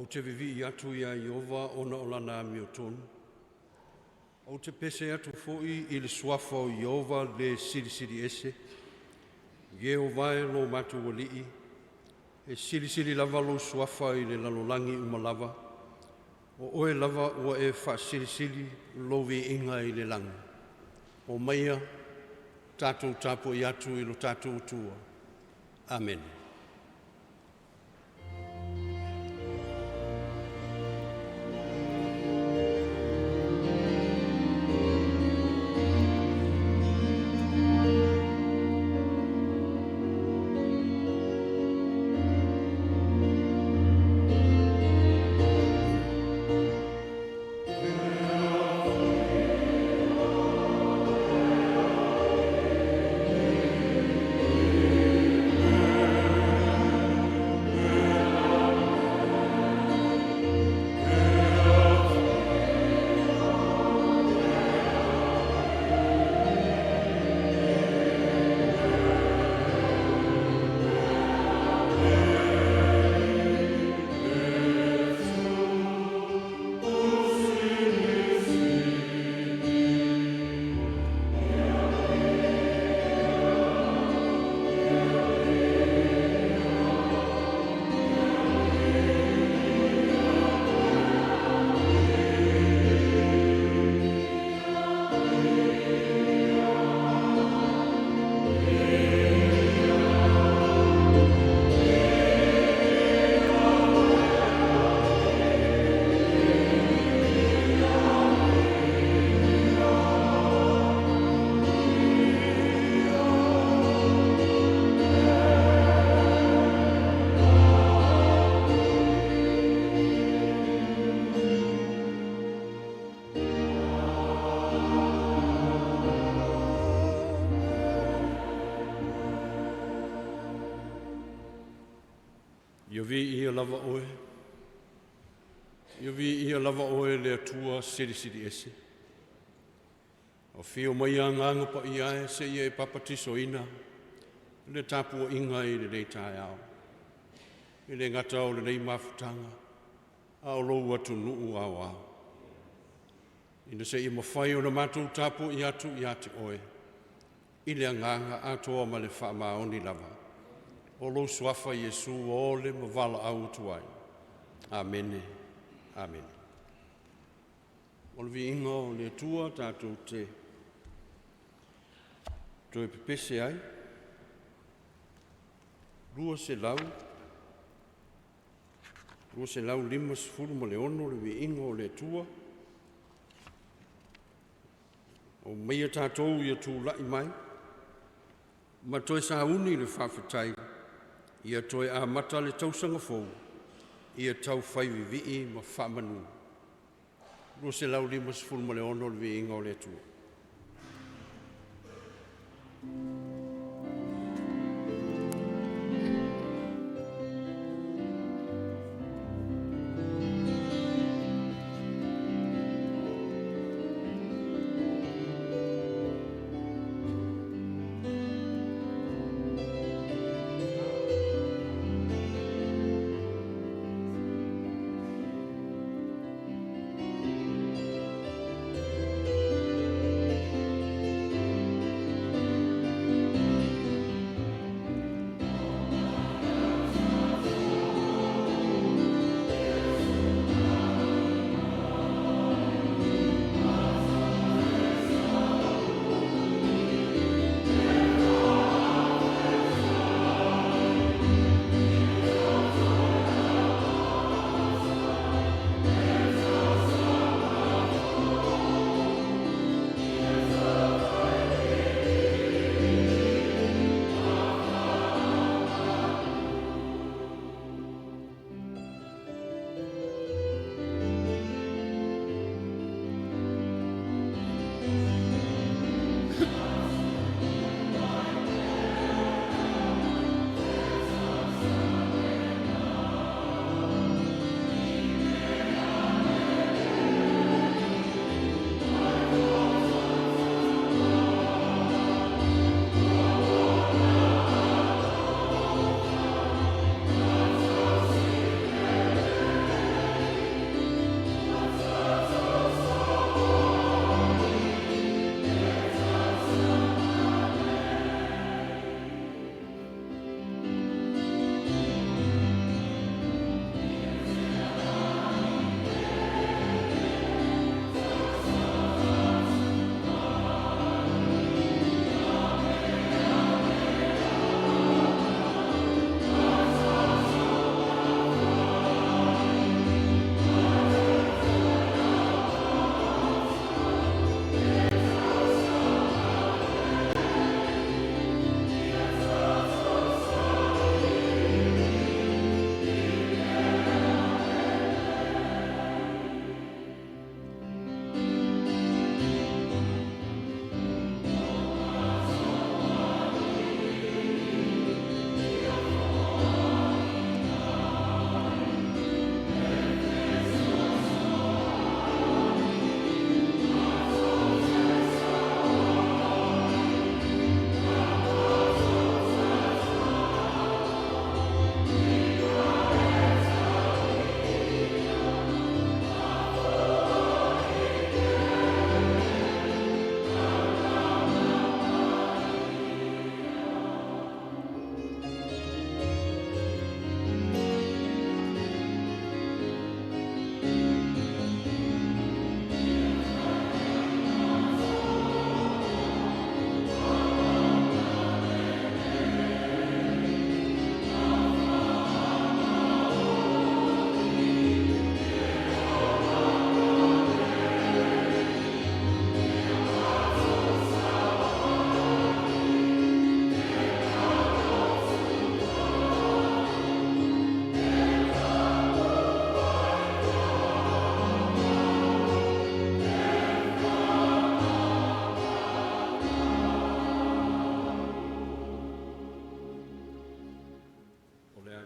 Ou te vivii atu iā Ieova ona o lana amiotonu. Ou te pese atu foi i le suafa o Ieova le Silisili Ese. Ieova e lo matou Alii, e silisili lava lou suafa i le lalolagi uma lava. O oe lava ua e faasilisili lou viiga i le lagi. O maia tatou tapuai atu i lo tatou Atua. Amene. Ia viia lava oe, ia viia lava oe le Atua Silisili Ese. Afio mai Agaga Paia e seia e papatisoina le tapuaiga i lenei taeao. E le gata o lenei mafutaga, a o lou atunuu aoao. Ina seia mafai ona matou tapuai atu ia te oe, i le agaga atoa ma le faamaoni lava. O lou suafa Iesu o le ma valaau atu ai. Amene, amene. O le viiga o le Atua tatou te toe pepese ai. 256 le viiga o le Atua. O maia tatou ia tulai mai ma toe sauni le faafetai, ia toe amata le tausaga fou, ia tau fai vivii ma faamanu. 256 le viiga o le Atua.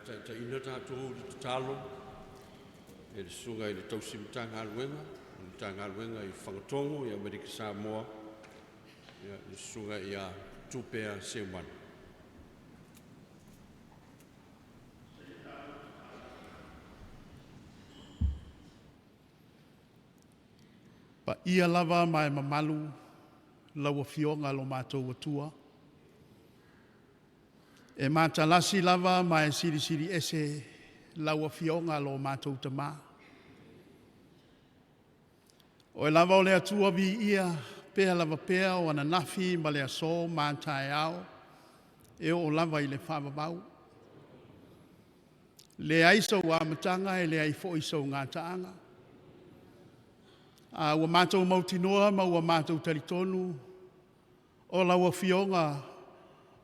taitaiina tatou i le tatalo e le Susuga i le Tausi Matagaluega, le Matagaluega i Fagatogo i Amerika Samoa, ia, le Susuga ia Tupea Seumanu. Paia lava ma e mamalu lau Afioga lo matou Atua, e matalasi lava ma e silisili ese lau Afioga lo matou Tama. O Oe lava o le Atua viia pea lava pea o ananafi ma le aso ma a taeao, e oo lava i le faavavau. Leai sou amataga e leai foi sou gataaga. A ua matou mautinoa ma ua matou talitonu, o lau Afioga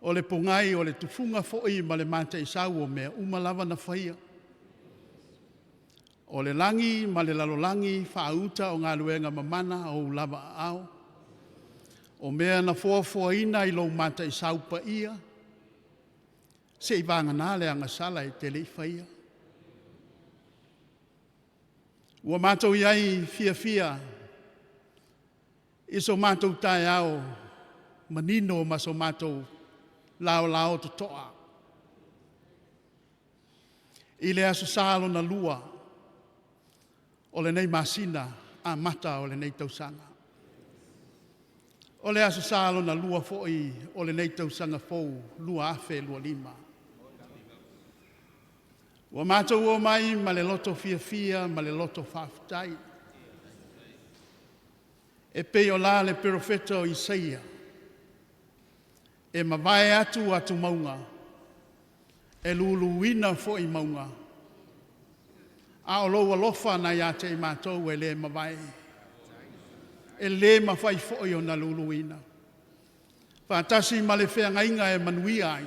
o le pogai o le tufuga foi ma le mataisau o mea uma lava na faia. O le lagi ma le lalolagi faauta o galuega mamana a ou lava aao. O mea na foafoaina i lou mataisau paia, seivagana le agasala e te le i faia. Ua matou i ai fiafia i so matou taeao manino ma so matou laolao totoa i le Aso Sa lona lua o lenei masina amata o lenei tausaga. O le Aso Sa lona lua foi o lenei tausaga fou 2025. Ua matou omai ma le loto fiafia ma le loto faafetai. E pei o la le Perofeta o Isaia, e mavae atu mauga, e luluina foi mauga, a o lou alofa na ia te i matou e le mavae, e le mafai foi ona luluina. Faatasi ma le feagaiga e manuia ai,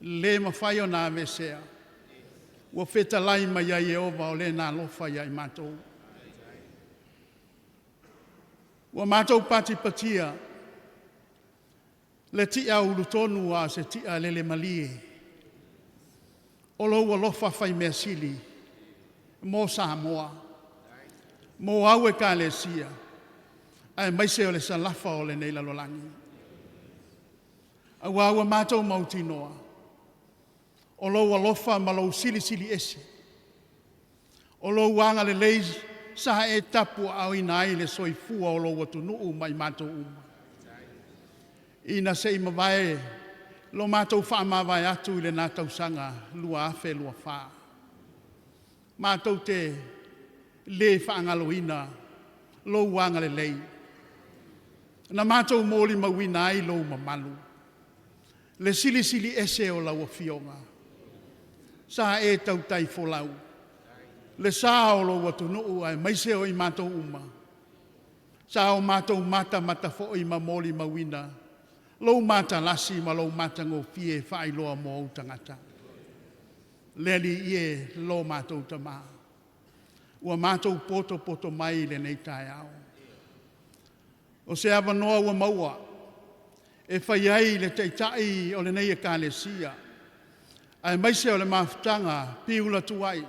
le mafai ona aveesea, ua fetalai mai ai Ieova o Lena alofa ia i matou. Ua matou patipatia le tia ulutonu a o se tia lele malie, o lou alofa faimeasili mo Samoa, mo au Ekalesia, aemaise o le Salafa o lenei lalolagi. Aua ua matou mautinoa, o lou alofa ma lou silisili ese, o lou agalelei sa e tapuaaoina ai le soifua o lou atunuu ma i matou uma, ina se i mavae lo matou faamavae atu i lena tausaga 2024. Matou te le faagaloina lou agalelei na matou molimauina ai lou mamalu, le Silisili Ese o lau Afioga. Sa e tautai folau le sa o lou atunuu aemaise o i matou uma sa o matou matamata foi ma molimauina lou matalasi ma lou matagofie faailoa mo ou tagata. Le Alii e, lo matou Tama, ua matou potopoto mai i lenei taeao. O se avanoa ua maua e fai ai le Taitai o lenei Ekalesia aemaise o le mafutaga Piula Tuai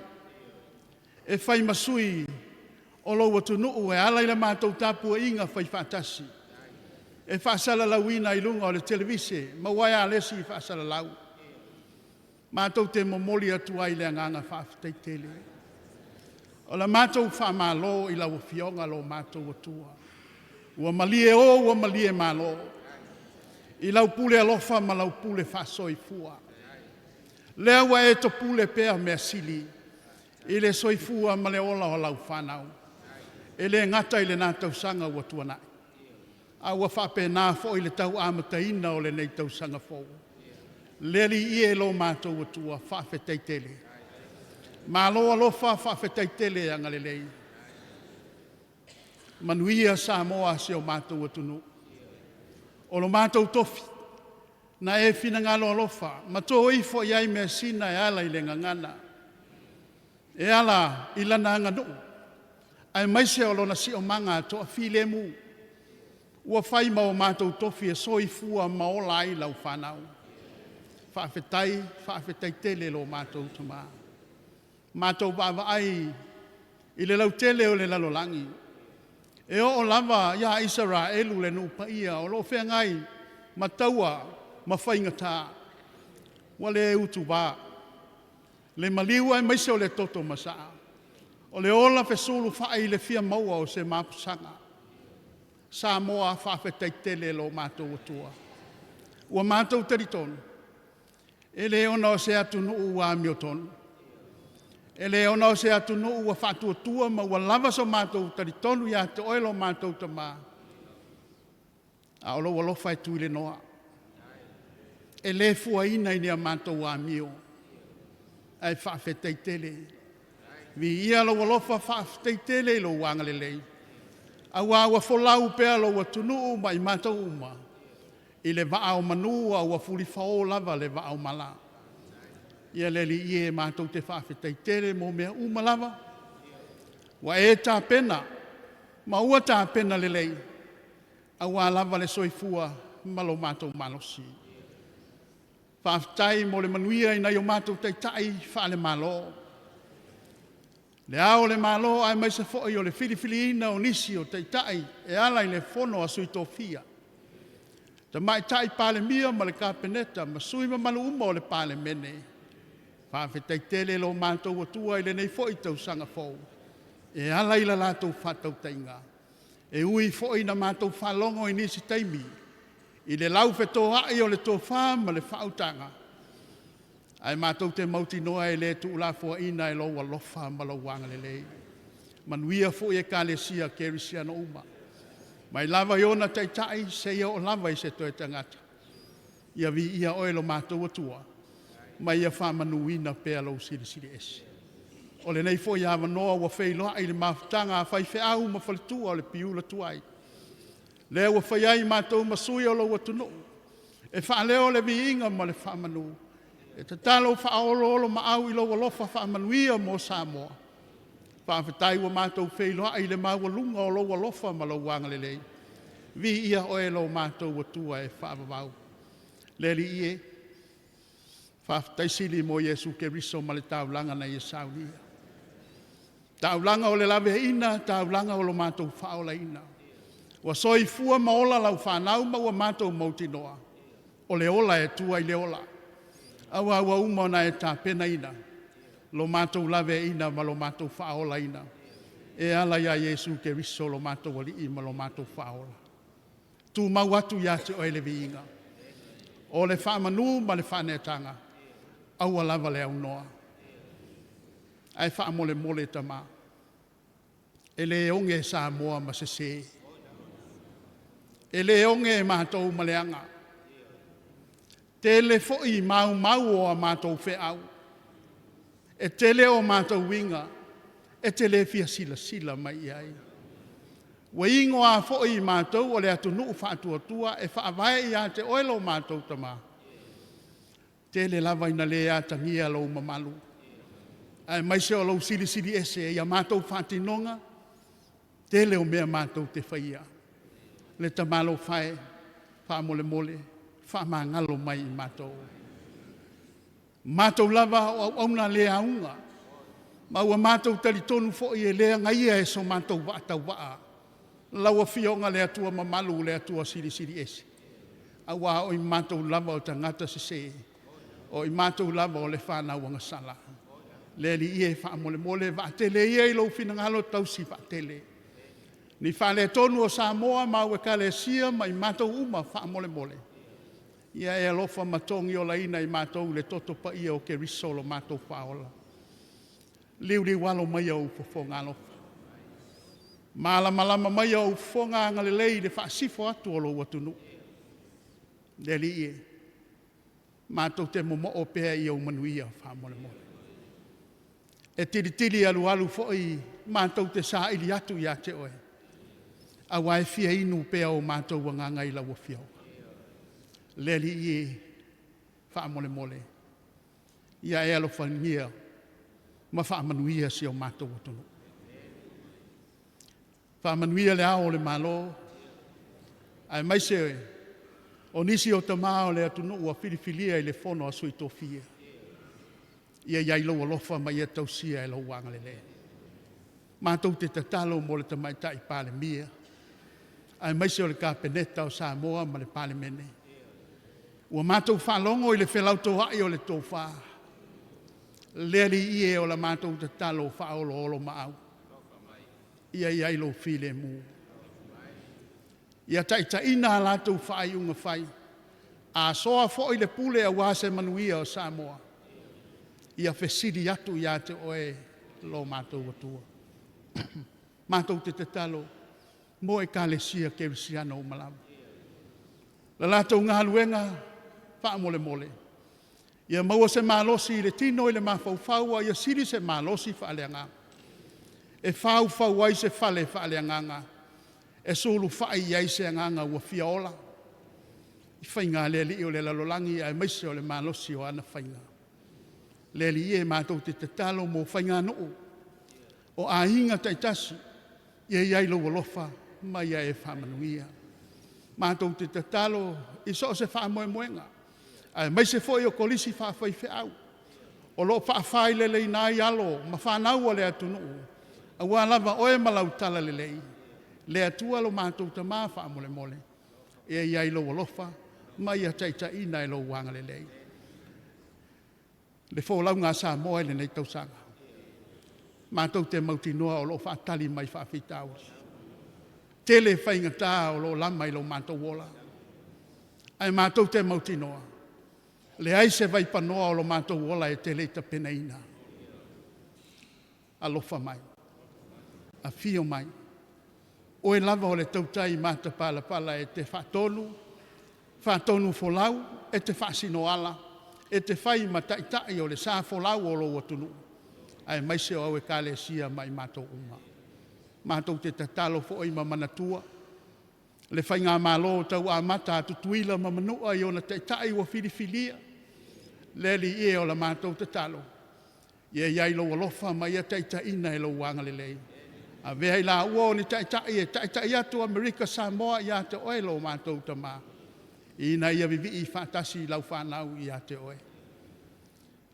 e fai ma sui o lou atunuu e ala i le matou tapuaiga faifaatasi e faasalalauina i luga o le televise ma uaealesi faasalalau. Matou te momoli atu ai le agaga faafetai tele. O le matou faamalo i lau Afioga lo matou Atua, ua malie o ua malie malo i lau pule alofa ma lau pule faasoifua. Lea ua e topule pea mea sili i le soifua ma le ola o lau fanau. E le gata i lena tausaga ua tuanai, a ua faapena foi le tau amataina o lenei tausaga fou. Le Alii e lo matou Atua, faafetai tele. Malo alofa, faafetai tele agalelei. Manuia Samoa si o matou atunuu. O lo matou tofi, na e finagalo alofa ma to ifo i ai measina e ala i le gagana, e ala i lana aganuu, aemaise o lona siosiomaga toafilemu, ua fai ma o matou tofi e soifua ma ola ai lau fanau. Faafetai, faafetai tele lo matou Tamā. Matou vaavaai i le lautele o le lalolagi, e oo lava ia Isaraelu le nuu paia o lo o feagai ma taua ma faigata, ua le utuva le maliu aemaise o le toto masaa, o le ola fesulufai i le fia maua o se mapusaga. Samoa, faafetai tele i lo matou Atua. Ua matou talitonu, e le ona o se atunuu ua amiotonu, e le ona o se atunuu ua faatuatua ma ua lava so matou talitonu ia te Oe lo matou Tama, a o lou alofa e tuilenoa. E le fuaina i ni a matou amio, ae faafetai tele. Viia lou alofa, faafetai tele i lou agalelei, aua ua folau pea lou atunuu ma i matou uma i le vaa o manu a ua fulifao lava le vaa o mala. Ia le Alii e, matou te faafetai tele mo mea uma lava ua e tapena ma ua tapena lelei aua lava le soifua ma lo matou malosi. Faafetai mo le manuia i nai o matou taitai faale-Malo, Le Ao o le Malo aemaise foi o le filifiliina o nisi o Taitai e ala i le Fono a Sui Tofia, Tamaitai Palemia ma le Kapeneta ma sui usufono mamalu uma o le Palemene, faafetai tele i lo matou Atua i lenei foi tausaga fou e ala i la latou faatautaiga. E ui foi ina matou faalogo i nisi taimi i le laufetoai o le tofa ma le faautaga, ae matou te mautinoa e le tuulafoaiina e lou alofa ma lou agalelei. Manuia foi Ekalesia Kerisiano uma, mai lava i ona taitai seia oo lava i se toe tagata. Ia viia Oe lo matou Atua ma ia faamanuina pea lou Silisili Ese. O lenei foi avanoa ua feiloai le mafutaga a faifeau ma faletua o le Piula Tuai, lea ua fai ai matou ma sui o lou atunuu e faaleo le viiga ma le faamanu, e tatalo faaoloolomaau i lou alofa faamanuia mo Samoa. Faafetai ua matou feiloai i le maualuga o lou alofa ma lou agalelei. Viia Oe lo matou Atua e faavavau. Le Alii e, faafetai sili mo Iesu Keriso ma le taulaga na ia saunia, taulaga o le laveaiina, taulaga o lo matou faaolaina. Ua soifua ma ola lau fanau ma ua matou mautinoa, o le ola e tua i le ola, aua ua uma ona e tapenaina lo matou laveaiina ma lo matou faaolaina e ala ia Iesu Keriso lo matou Alii ma lo matou Faaola. Tumau atu ia te Oe le viiga, o le faamanu ma le faaneetaga, aua lava le aunoa. Ae faamolemole Tama, e le oge Samoa ma sese, e le oge matou ma leaga, tele foi maumau o a matou feau, e tele o matou uiga e te le fia silasila mai i ai. Ua igoa foi matou o le atunuu faatuatua e faavae ia te Oe lo matou Tama. E tele lava ina le atagia lou mamalu aemaise o lou Silisili Ese i a matou faatinoga, tele o mea matou te faia. Le Tamalofa e, faamolemole, faamagalo mai i matou. O matou lava o auauna le auga, ma ua matou talitonu foi e le agaia e so matou vaa tauvaa lau Afioga le Atua Mamalu le Atua Silisili Ese, aua o i matou lava o tagata sese, o i matou lava o le fanau agasala. Le Alii e, faamolemole vaatele ia i lou finagalo tausi vaatele ni faaletonu o Samoa ma au Ekalesia ma i matou uma faamolemole. Ia e alofa ma togiolaina i matou i le toto paia o Keriso lo matou Faaola. Liuliualo maia ou fofoga alofa, malamalama maia ou fofoga agalelei i le faasifo atu a lou atunuu. Le Alii e, matou te momoo pea i ou manuia faamolemole. E tilitili alualu foi matou te saili atu ia te Oe, aua e fia inu pea o matou agaga i lau Afioga. Le Alii e, faamolemole, ia e alofagia ma faamanuia si o matou atunuu. Faamanuia Le Ao o le Malo, aemaise O nisi o tamā o le atunuu ua filifilia i le fono a sui tofia. Ia i ai lou alofa ma ia tausia e lou agalelei. Matou te tatalo mo le Tamaitai Palemia, aemaise o le Kapeneta o Samoa ma le Palemene. Ua matou faalogo i le felautoa'i o le tofa. Le Alii e, o la matou tatalo faaoloolomaau, ia i ai lou filemu. Ia taitaiina a latou faaiuga fai, asoa foi le pule aua se manuia o Samoa. Ia fesili atu ia te oe lo matou Atua. Matou te tatalo mo Ekalesia Kerisiano uma lava. O le latou galuega, faamolemole, ia maua se malosi i le tino i le mafaufau a ia sili se malosi faaleagaga e faufau ai se fale faaleagaga e sulufai i ai se agaga ua fia ola i faiga a le alii o le lalolagi aemaise o le malosi o ana faiga. Le Alii e, matou te tatalo mo faiganuu, o aiga taitasi, ia i ai lou alofa ma ia e faamanuia. Matou te tatalo i so o se faamoemoega, aemaise foi o kolisi faafaifeau o lo o faafaileleina ai alo ma fanau a le atunuu aua lava oe ma lau talalelei. Le Atua lo matou Tama faamolemole, ia i ai lou alofa ma ia taitaiina e lou agalelei le folauga a Samoa i lenei tausaga. Matou te mautinoa o lo o faatali mai faafitauli. Tele faigata o lo o lama i lo matou ola, ae matou te mautinoa, leai se vaipanoa o lo matou ola e te le i tapenaina. Alofa mai, afio mai, oe lava o le tautai matapalapala e te faatonu, faatonufolau, e te faasinoala, e te fai ma taitai o le sa folau o lou atunuu, aemaise o au Ekalesia ma i matou uma. Matou te tatalo foi ma manatua le faigamalo tau amata a Tutuila ma Manua i ona Taitai ua filifilia. Le Alii e, o la matou tatalo, ia i ai lou alofa ma ia taitaiina e lou agalelei. Avea i laua o ni taitai e taitai atu Amerika Samoa ia te oe lo matou Tama, ina ia vivii faatasi lau fanau ia te oe.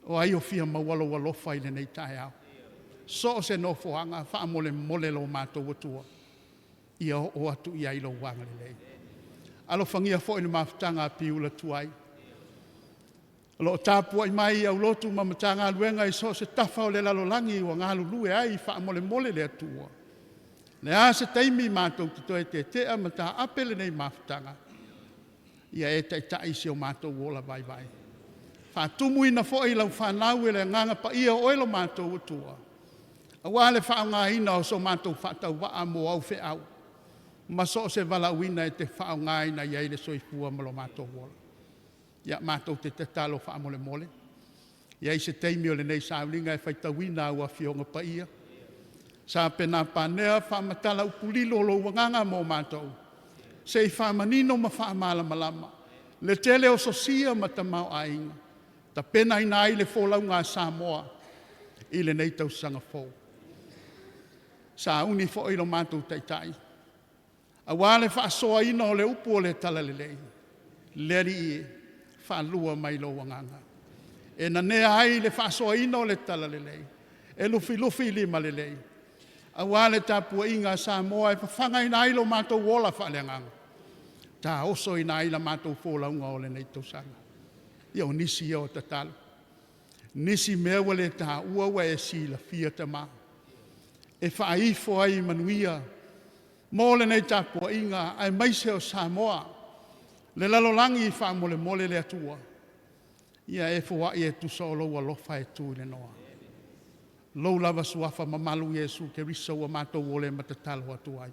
O ai o fia maua lou alofa i lenei taeao? So o se nofoaga, faamolemole lo matou Atua, ia oo atu i ai lou agalelei. Alofagia foi le mafutaga a Piula tuai, o lo o tapuai mai i aulotu ma Matagaluega i so o se tafa o le lalolagi ua galulue ai faamolemole le Atua. O le a se taimi matou te toe tetea ma taape lenei mafutaga, ia e taitai si o matou ola vaivai. Faatumuina foi lau fanau e le Agaga Paia o oe lo matou Atua, aua le faaaogaina o so matou faatauvaa mo au feau ma so o se valaauina e te faaaogaina i ai le soifua ma lo matou ola. Ia matou te tatalo faamolemole, e i ai se taimi o lenei sauniga e faitauina au Afioga Paia, saapenapanea faamatalaupulilo lou agaga mo matou, se i faamanino ma faamalamalama le tele o sosia ma tamaoaiga, tapenaina ai le folauga a Samoa i lenei tausaga fou. Sauni foi lo matou Taitai aua le faasoaina o le upu o le talalelei, le Alii e, faalua mai lou agaga e nanea ai le faasoaina o le talalelei, e lufilufilimalelei aua le tapuaiga a Samoa e fafagaina ai lo matou ola faaleagaga, taosoina ai la matou folauga o lenei tausaga. Ia o nisi ia o tatalo, nisi mea ua le taua ua e silafia Tama, e faaifo ai i manuia mo lenei tapuaiga aemaise o Samoa, le lalolagi faamolemole le Atua, ia e foai e tusa o lou alofa e tu i le noa. Lou lava Suafa mamalu Iesu Keriso ua matou ole ma tatalo atu ai.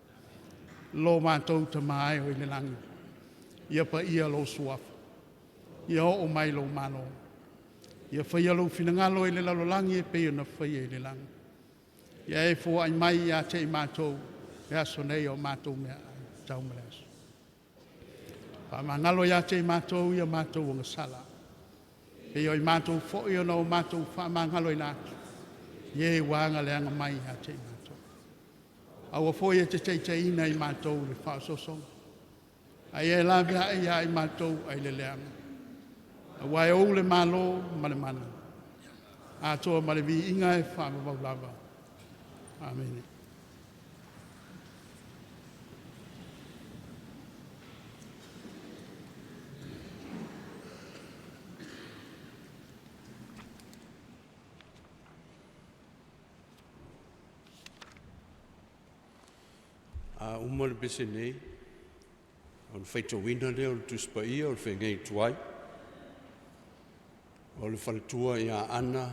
Lo matou Tama e oi le lagi, ia paia lou Suafa, ia oo mai lou Malo, ia faia lou finagalo i le lalolagi e pei ona faia i le lagi. Ia e foai mai ia te i matou le aso nei a matou meaai tau ma le aso. Faamagalo ia te i matou ia matou ogasala, e pei o i matou foi ona o matou faamagaloina atu i e ua agaleaga mai ia te i matou. Aua foi e te taitaiina i matou i le faaosoosoga, Ae e laveai ia i matou ai le leaga. Auā e ou le malo ma le mana. Atoa ma le viiga e faavavau lava. Amene. A uma le pese nei, o le faitauina lea o le Tusi Paia o le Feagaiga Tuai, o le faletua ia Ana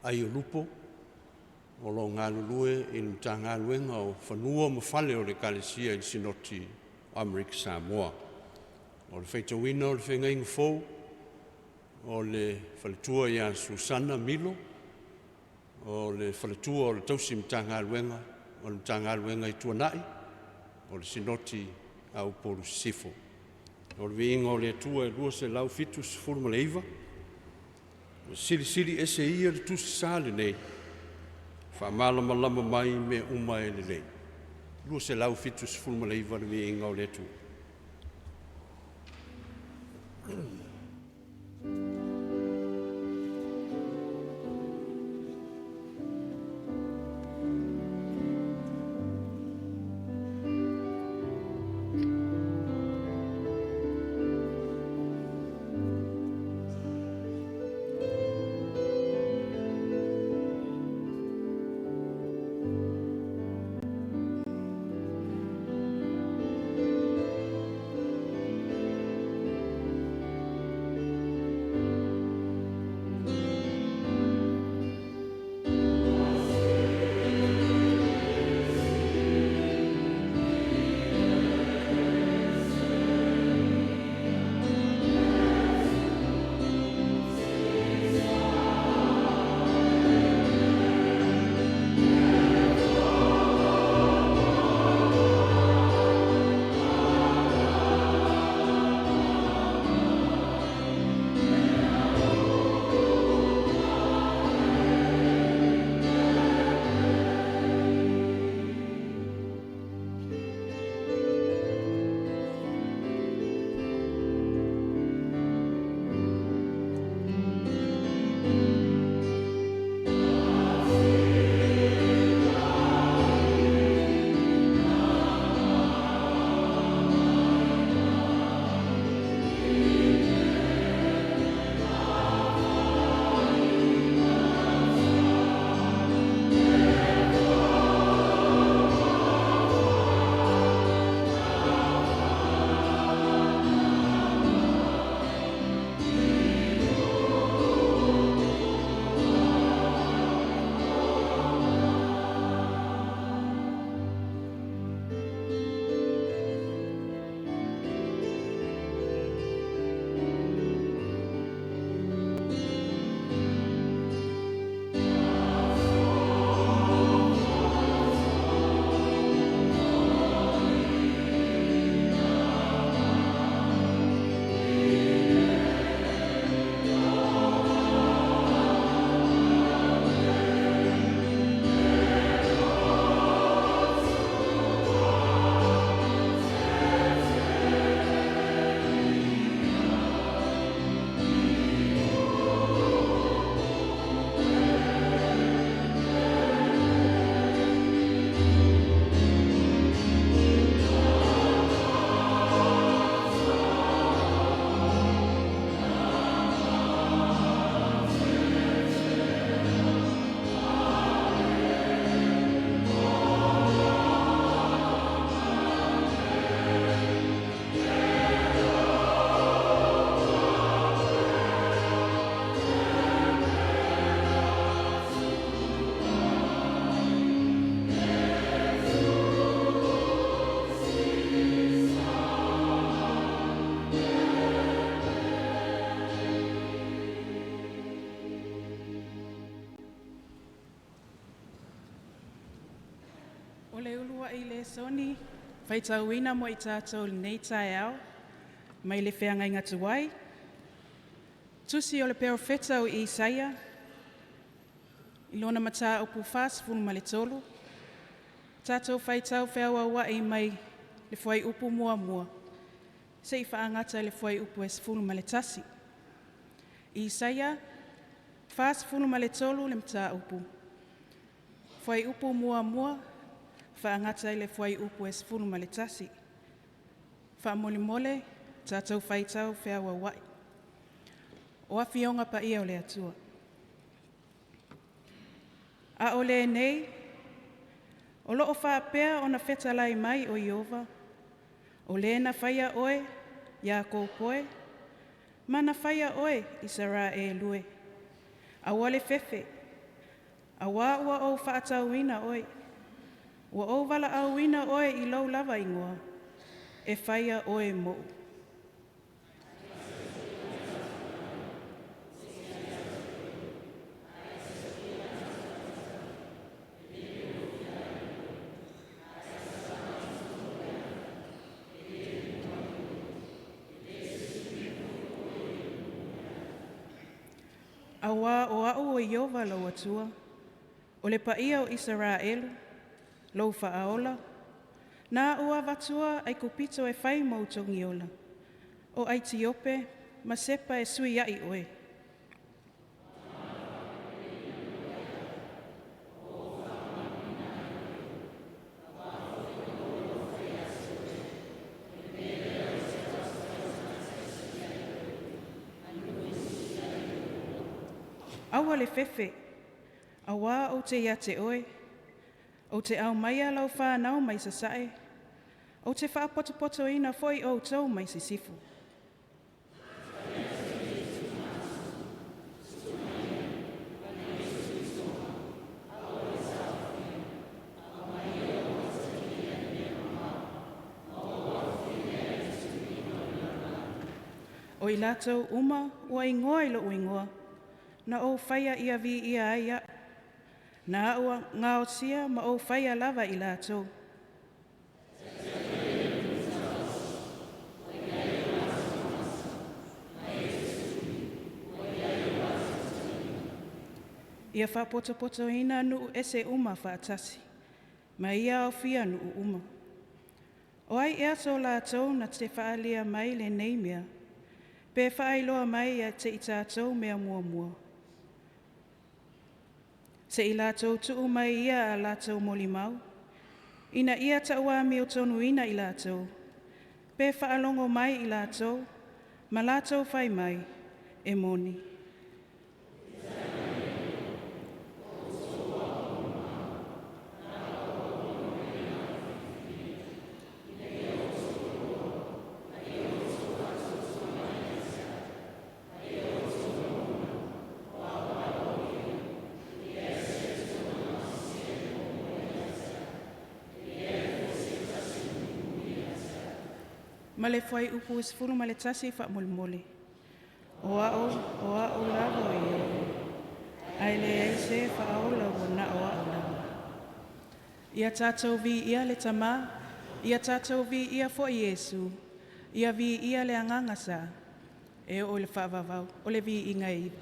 Aiolupo, o lo o galulue i le Matagaluega o Fanua ma Fale o le Ekalesia i le Sinoti o Amerika Samoa. O le faitauina o le Feagaiga Fou, o le faletua ia Susana Milo, o le faletua o le tausi Matagaluega, o le Matagaluega i Tuanai, o le Sinoti a Upolu Sisifo. O le viiga o le Atua e 279, ua silisili ese ia le tusisa lenei, faamalamalama mai mea uma e lelei. 279 le viiga o le Atua. O le uluai lesoni faitauina mo i tatou i lenei taeao mai le Feagaiga Tuai, Tusi o le Perofeta o Isaia, i lona mataupu 43, tatou faitau feauaua'i mai le fuaiupu muamua seʻi faagata i le fuaiupu e 11. Isaia 43 le mataupu, fuaiupu 1 faagata i le fuaiupu e 11. Faamolemole, tatou faitau feauaua'i. O Afioga Paia o le Atua. A o lenei, o loo faapea ona fetalai mai o Ieova, o le na faia oe, Iakopo e, ma na faia oe, Isaraelu e. Aua le fefe, auā ua ou faatauina oe, ua ou valaauina oe i lou lava igoa, e faia oe moʻu. Auā o a'u o Ieova lou Atua, o le Paia o Isaraelu, lou Faaola, na a'u avatua Aikupito e fai mou togiola, o Aitiope ma Sepa e sui a'i oe. Aua le fefe, auā ou te ia te oe, ou te aumaia lau whānau mai sasae, ou te faapotopotoina foi outou mai sisifo. O i latou uma ua igoa i lo'u igoa, na ou faia ia viia ai a'u, na a'u gaosia ma ou faia lava i latou. Ia faapotopotoina nuu ese uma faatasi, ma ia aofia nuu uma. O ai ea so latou na te faaalia mai lenei mea, pe faailoa mai ia te i tatou mea muamua? Seʻi latou tuu mai ia a latou molimau, ina ia tauamiotonuina i latou, pe faalogo mai i latou, ma latou fai mai, e moni. Ma le fuaiupu 11 faamolemole. O a'u lava o Ieova, ae leai se faaola ua na o a'u lava. Ia tatou viia le Tamā, ia tatou viia foi Iesu, ia viia le Agaga Sa, e oo i le faavavau, o le viiga e iva.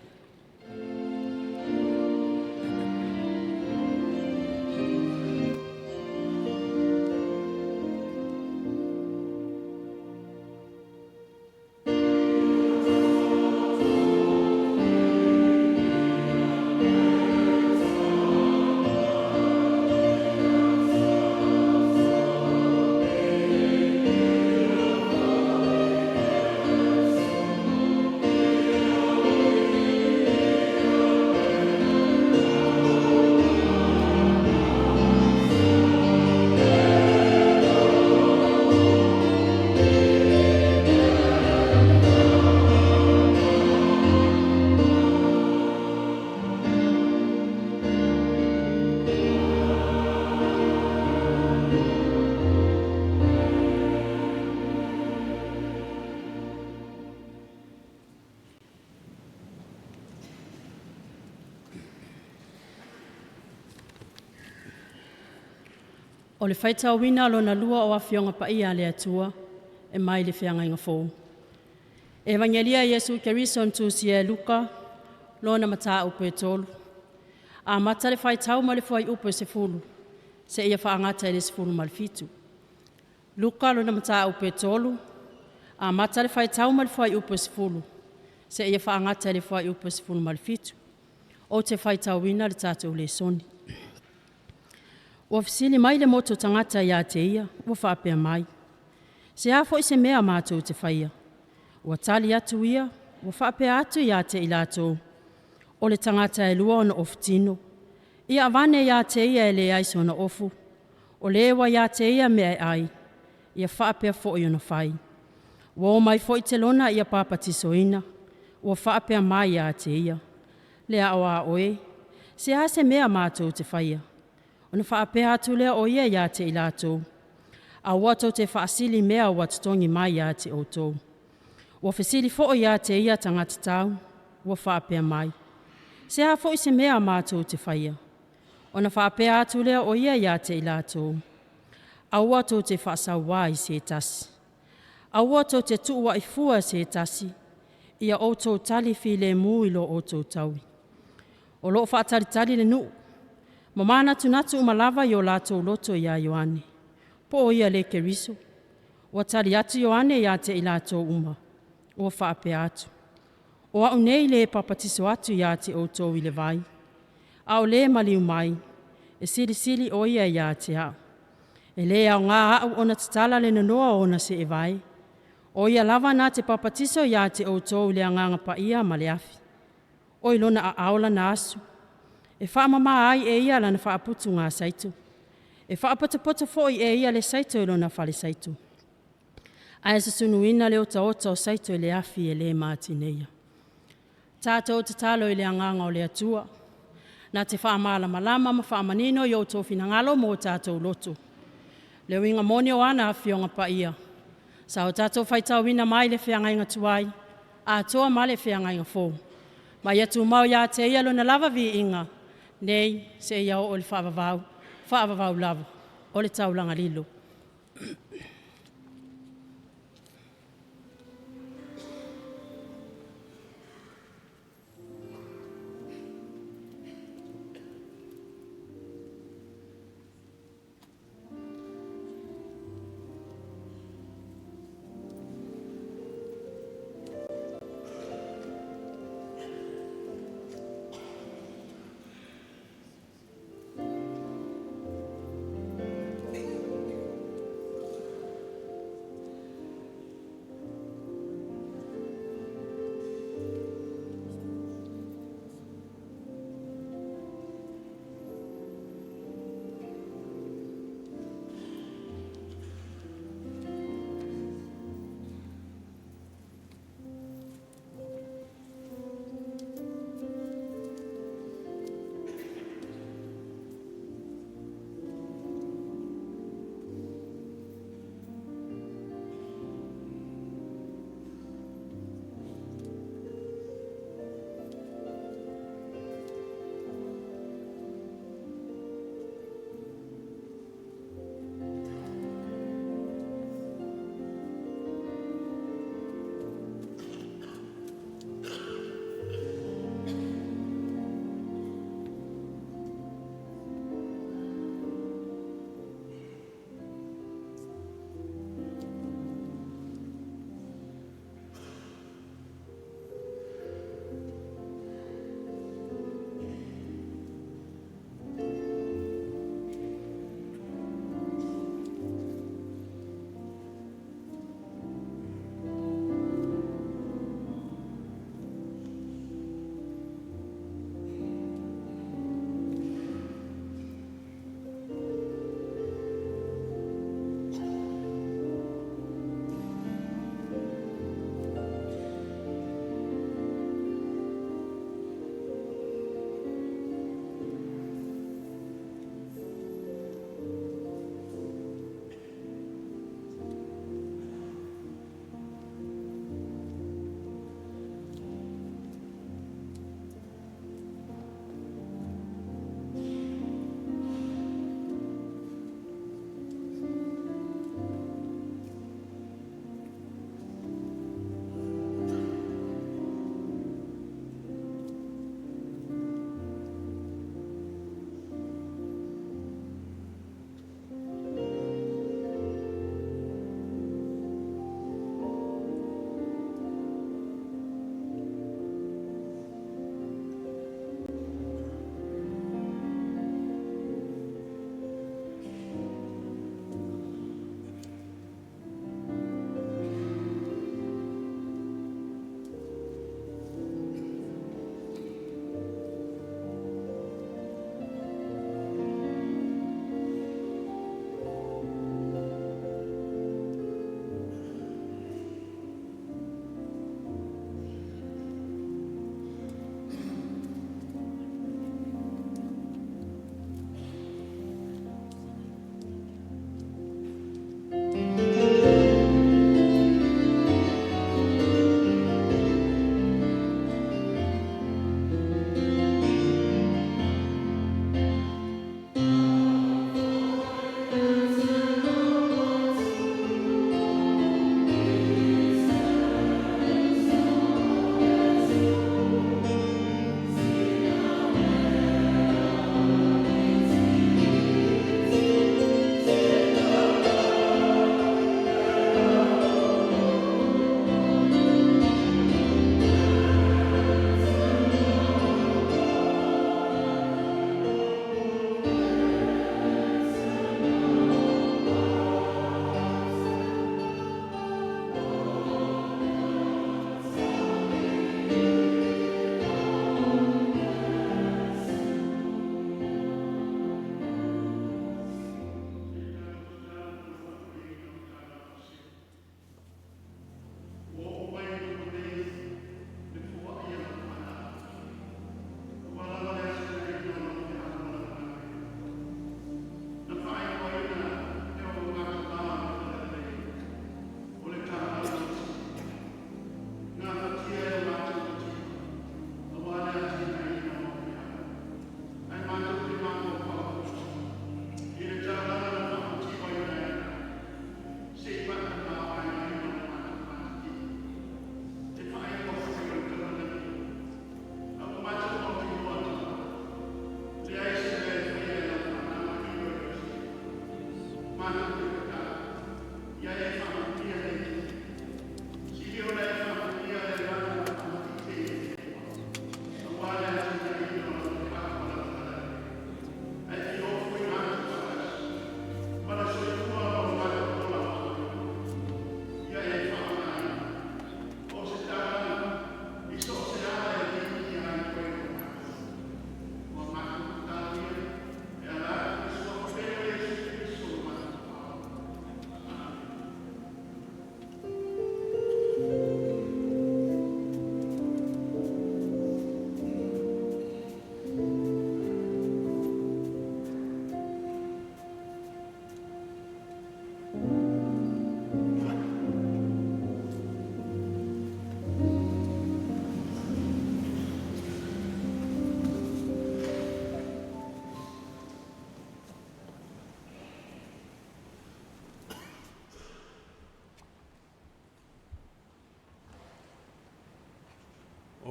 O le faitauina lona lua o Afioga Paia a le Atua e mai le Feagaiga Fou. Evagelia e Iesu Keriso na tusia e Luka, lona mataupu e 3. Amata le faitau mai le fuaiupu e 10 seia faagata i le 17. Luka lona mataupu e 3, Amata le faitau mai le fuaiupu e 10, seia faagata i le fuaiupu e 17. Ou te faitauina le tatou lesoni. Ua fesili mai le motu o tagata ia te ia, ua faapea mai, Se a foi se mea matou te faia? Ua tali atu ia, ua faapea atu ia te i latou, O le tagata e 2 ona ofu tino, ia avane ia te ia e leai sona ofu, o le ua ia te ia mea e ai, ia faapea foi ona fai. Ua o mai foi telona ia papatisoina, ua faapea mai ia te ia, Le aoao e, se a se mea matou te faia? Ona faapea atu lea o ia ia te i latou, Aua tou te faasili mea ua totogi mai ia te outou. Ua fesili foi ia te ia tagata tau, ua faapea mai, Se a foi se mea matou te faia? Ona faapea atu lea o ia ia te i latou, Aua tou te faasauā i se tasi, aua tou te tuuai fua se tasi, ia outou tali filemu i lo outou taui. O lo o faatalitali le nuu, ma manatunatu uma lava i o latou loto ia Ioane, po o ia le Keriso. Ua tali atu Ioane ia te i latou uma, ua faapea atu, O au nei le papatiso atu ia te outou i le vai, a o le maliu mai, e silisili o ia ia te au. E le aoga au ona tatala le nonoa o ona seevae. O ia lava na te papatiso ia te outou i le Agaga Paia ma le afi. O i lona aao lana aso, e faamama ai e ia lana faaputugasaito. E faapotopoto foi e ia le saito i lona falesaito, ae susunuina le otaota o saito i le afi e le matineia. Tatou tatalo i le Agaga o le Atua, na te faamalamalama ma faamanino i o outou finagalo ma o tatou loto le uiga moni o ana Afioga Paia, sa o tatou faitauina mai le feagaiga tuai atoa ma le feagaiga fou, ma ia tumau ia te Ia Lona lava viiga nei seia oo i le faavavau, faavavau lava. O le taulaga lilo.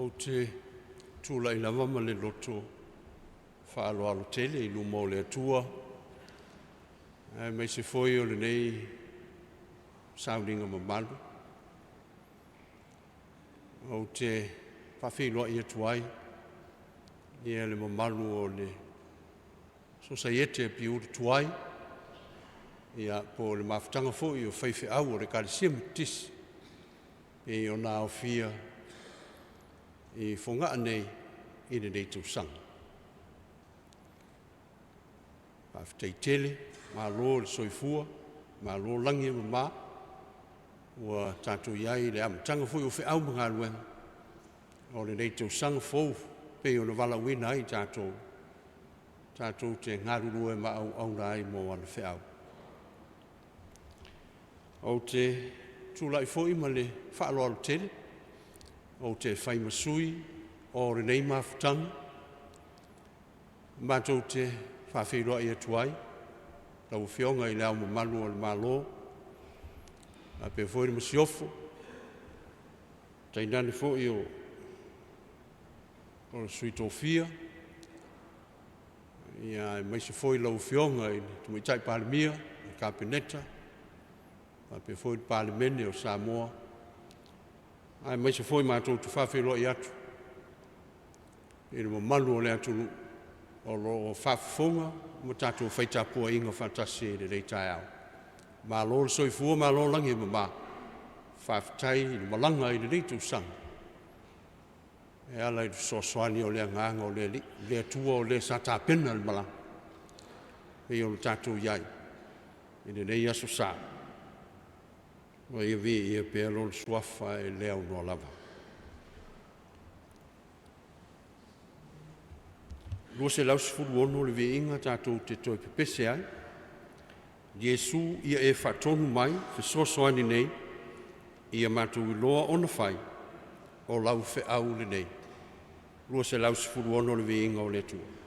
Ou te tulai lava ma le loto faaaloalo tele i luma o le Atua, aemaise foi o lenei sauniga mamalu. Ou te faafeiloai atu ai ia le mamalu o le Sosaiete a Apiula Tuai, ia po o le mafutaga foi o faifeau o le Ekalesia Metotisi, pei ona aofia i Fogaa nei i lenei tausaga. Faafetai tele, malo le soifua, malo lagi e mama, ua tatou i ai i le amataga foi o feau ma galuega o lenei tausaga fou pei ona valaauina ai tatou, tatou te galulue ma auauna ai mo ana feau. Ou te tulai foi ma le faaaloalo tele, ou te fai ma sui o lenei mafutaga, matou te faafeiloai atu ai lau Afioga i Le Ao Mamalu o le Malo, faapea foi le Masiofo, tainane foi o le Sui Tofia, aemaise foi lau Afioga i le Tamaitai Palemia, le Kapeneta, faapea foi le Palemene o Samoa, aemaise foi matou te faafeiloai atu i le mamalu o le atunuu o lo o faafofoga ma tatou fai tapuaiga faatasi i lenei taeao. Malo le soifua malo lagi e mama, faafetai i le malaga i lenei tausaga e ala i le fesoasoani o le Agaga o le Alii, le Atua o le sa tapena le malaga, pei ona tatou i ai i lenei Aso Sa, ma ia viia pea Lona Suafa e le aunoa lava. 216 le viiga tatou te toe pepese ai. Iesu, ia e faatonu mai, fesoasoani nei, ia matou iloa ona fai, o lau feau lenei. 216 le viiga o le Atua.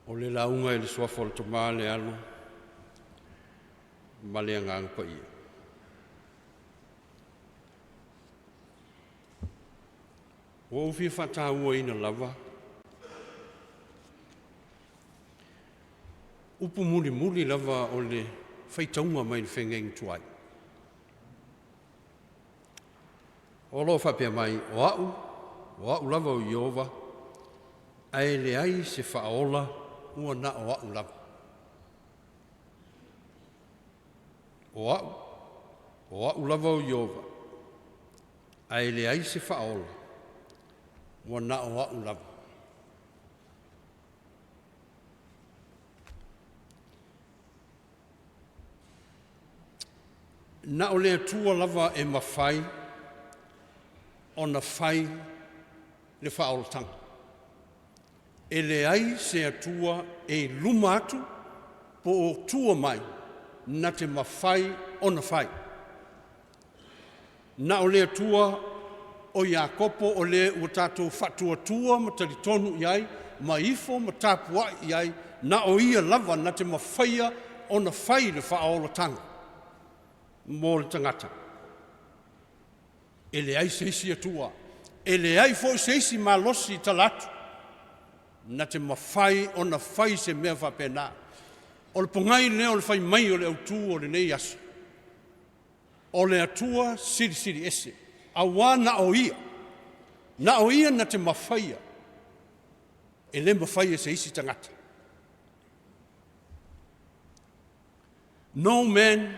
O le lauga i le suafa o le Tama, le Alo ma le Agaga Paia. Ua ou fia fatāuaina lava upu mulimuli lava o le faitauga mai le feagaiga tuai. O lo o faapea mai, o au, o au lava o Ieova, ae leai se faaola ua na o au lava. O au, o au lava o Ieova, ae leai se faaola ua na o au lava. Na o le Atua lava e mafai ona fai le faaolataga. E leai se Atua e i luma atu po o tua mai na te mafai ona fai. Na o le Atua o Iakopo o le ua tatou faatuatua ma talitonu i ai, ma ifo ma tapuai i ai, na o ia lava na te mafaia ona fai le faaolataga mo le tagata. E leai se isi Atua, e leai foi se isi malosi i tala atu, na te mafai ona fai se mea faapena. O le pogai lea o le fai mai o le autū o lenei aso, o le Atua silisili ese, auā na o ia, na o ia na te mafaia, e le mafai e se isi tagata. No man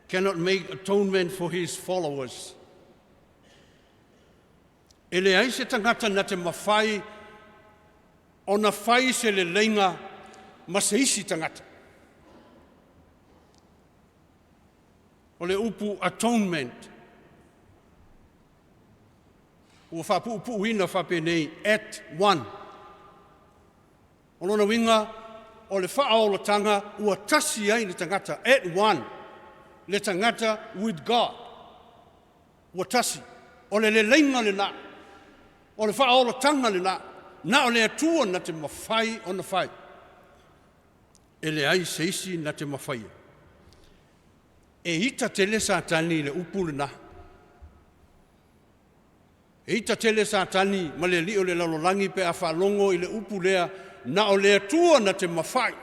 cannot make atonement for his followers. E leai se tagata na te mafai ona fai se leleiga ma se isi tagata. O le upu atonement, ua faapuupuuina faapenei, at one. O lona uiga, o le faaolataga ua tasi ai le tagata, at one, le tagata with God. Ua tasi. O le leleiga lena. O le faaolataga lena. Na o le Atua na te mafai ona fai. E leai se isi na te mafaia. E ita tele Satani i le upu lena. E ita tele Satani ma le alii o le lalolagi pe a faalogo i le upu lea, na o le Atua na te mafai.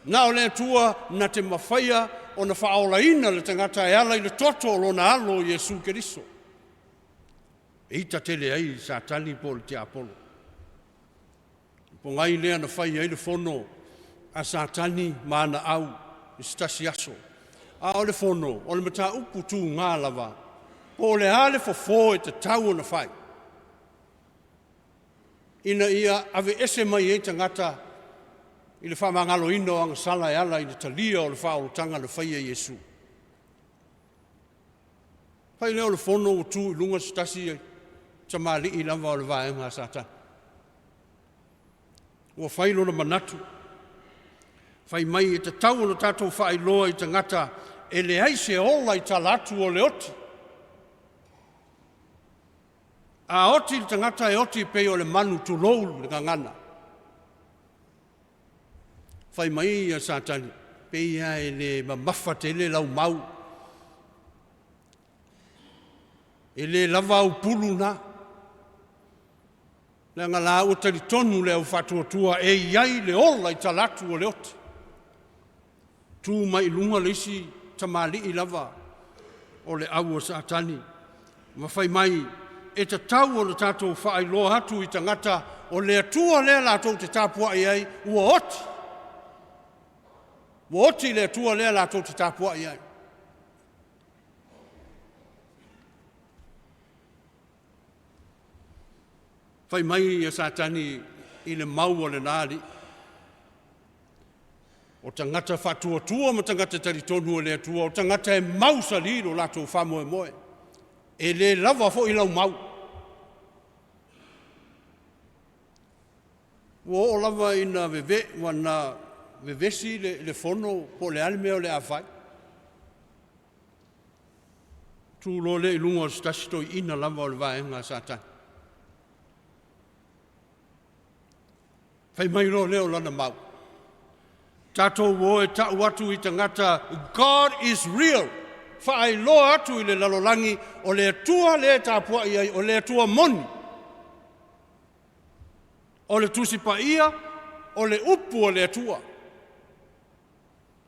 Na o le Atua na te mafaia ona faaolaina le tagata e ala i le toto o lona alo Iesu Keriso. E ita tele ai Satani po o le tiapolo. Pogai lea na fai ai le fono a Satani ma ana au i se tasi aso. A o le fono, o le mataupu tugā lava, po o le a le fofo e tatau ona fai, ina ia aveese mai ai tagata i le faamagaloina o agasala e ala i le talia o le faaolataga na faia e Iesu. Fai lea o le fono ua tu i luga se tasi tamalii lava o le vaega a Satani. Ua fai lona manatu, fai mai e tatau ona tatou faailoa i tagata e leai se ola i tala atu o le oti. A oti le tagata e oti pei o le manu tulou le gagana. Fai mai ia Satani, pei lava e le mamafa tele lau mau. E le lava au pulu na. Leaga la ua talitonu le au faatuatua e i ai le ola i tala atu o le oti. Tu mai i luga le isi tamalii lava o le au o Satani, ma fai mai, e tatau ona tatou faailoa atu i tagata o le Atua lea latou te tapuai ai ua oti. Ua oti le Atua lea latou te tapuai ai. Fai mai ia Satani i le mau a lena alii, o tagata faatuatua ma tagata talitonu o le Atua, o tagata e mausali lo latou faamoemoe. E le lava foi lau mau. Ua oo lava ina veve, ua na vevesi le fono po o le a le mea o le a fai. Tu loa lea i luga o se tasi toeaina lava o le vaega a Satani. Fai mai loa lea o lana mau. Tatou o e ta'u atu i tagata, God is real! Faailoa atu i le lalolagi o le Atua lea e tapua'i ai, o le Atua moni. O le Tusi Paia, o le Upu a le Atua.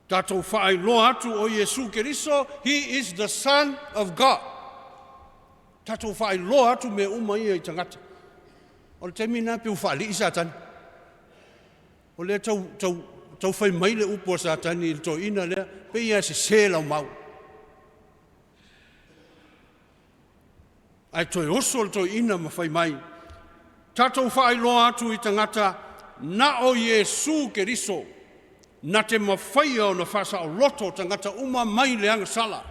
Tatou faailoa atu o Iesu Keriso, He is the Son of God. Tatou faailoa atu mea uma ia i tagata. O le taimi lena pe ua faalii Satani. O lea tau, tau, tau fai mai le upu a Satani i le toeaina lea, pei lava e sese lau mau. Ae toe oso le toeaina ma fai mai, Tatou faailoa atu i tagata na o Iesu Keriso na te mafaia ona faasaoloto tagata uma mai le agasala.